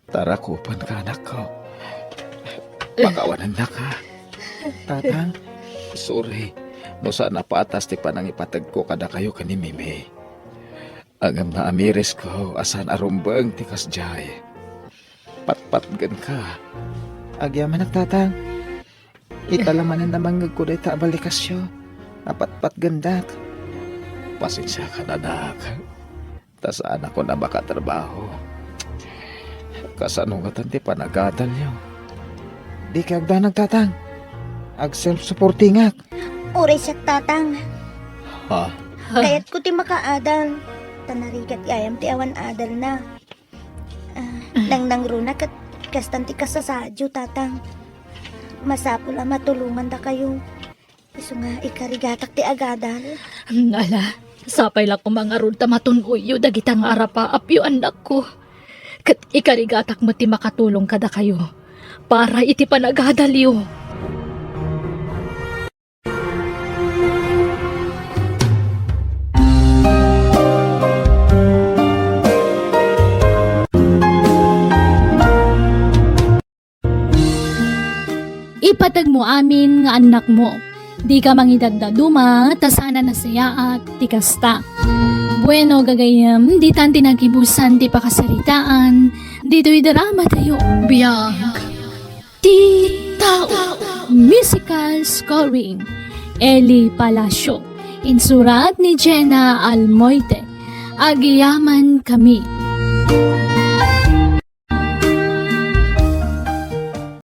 Ta rakupenka, anakko. Pakawanennak, ha? Tatang? Sorry no saan a patas ti panangipategko kadakayo ken ni Mimi. Ngem naamirisko a saan a rumbeng ti kasdiay. Patpatgenka. Agyamanak, Tatang. Ita la manen a mangngegko dayta a balikasyo a patpatgendak. Pasensiakan, anak. Ta saanakon a makatrabaho. Kasano ngatan ti panagadalyo? Dika agdanag, Tatang. Ag-self-supportingak. Uray siak, Tatang. Ha? Kayatko ti makaadal. Ta narigat gayam ti awan adalna. Ah, nangnangruna ket kastan ti kasasaadyo, Tatang. Masapul a matulongandakayo. Isu nga ikarigatak ti agadal. Ala, sapay la koma ngarud ta matun-oyyo dagita nga arapaapyo, annakko. Ket ikarigatak met ti makatulong kadakayo para iti panagadalyo. Ipateg mo amin nga annakmo. Dika mangidaddaduma, ta saan a nasayaat ti kasta. Bueno, gagayyem, ditan ti naggibusan ti pakasaritaan ditoy drama tayo. Biag ti Tao. Musical scoring, Eli Palacio. Insurat ni Jenna Almoite. Agyaman Kami.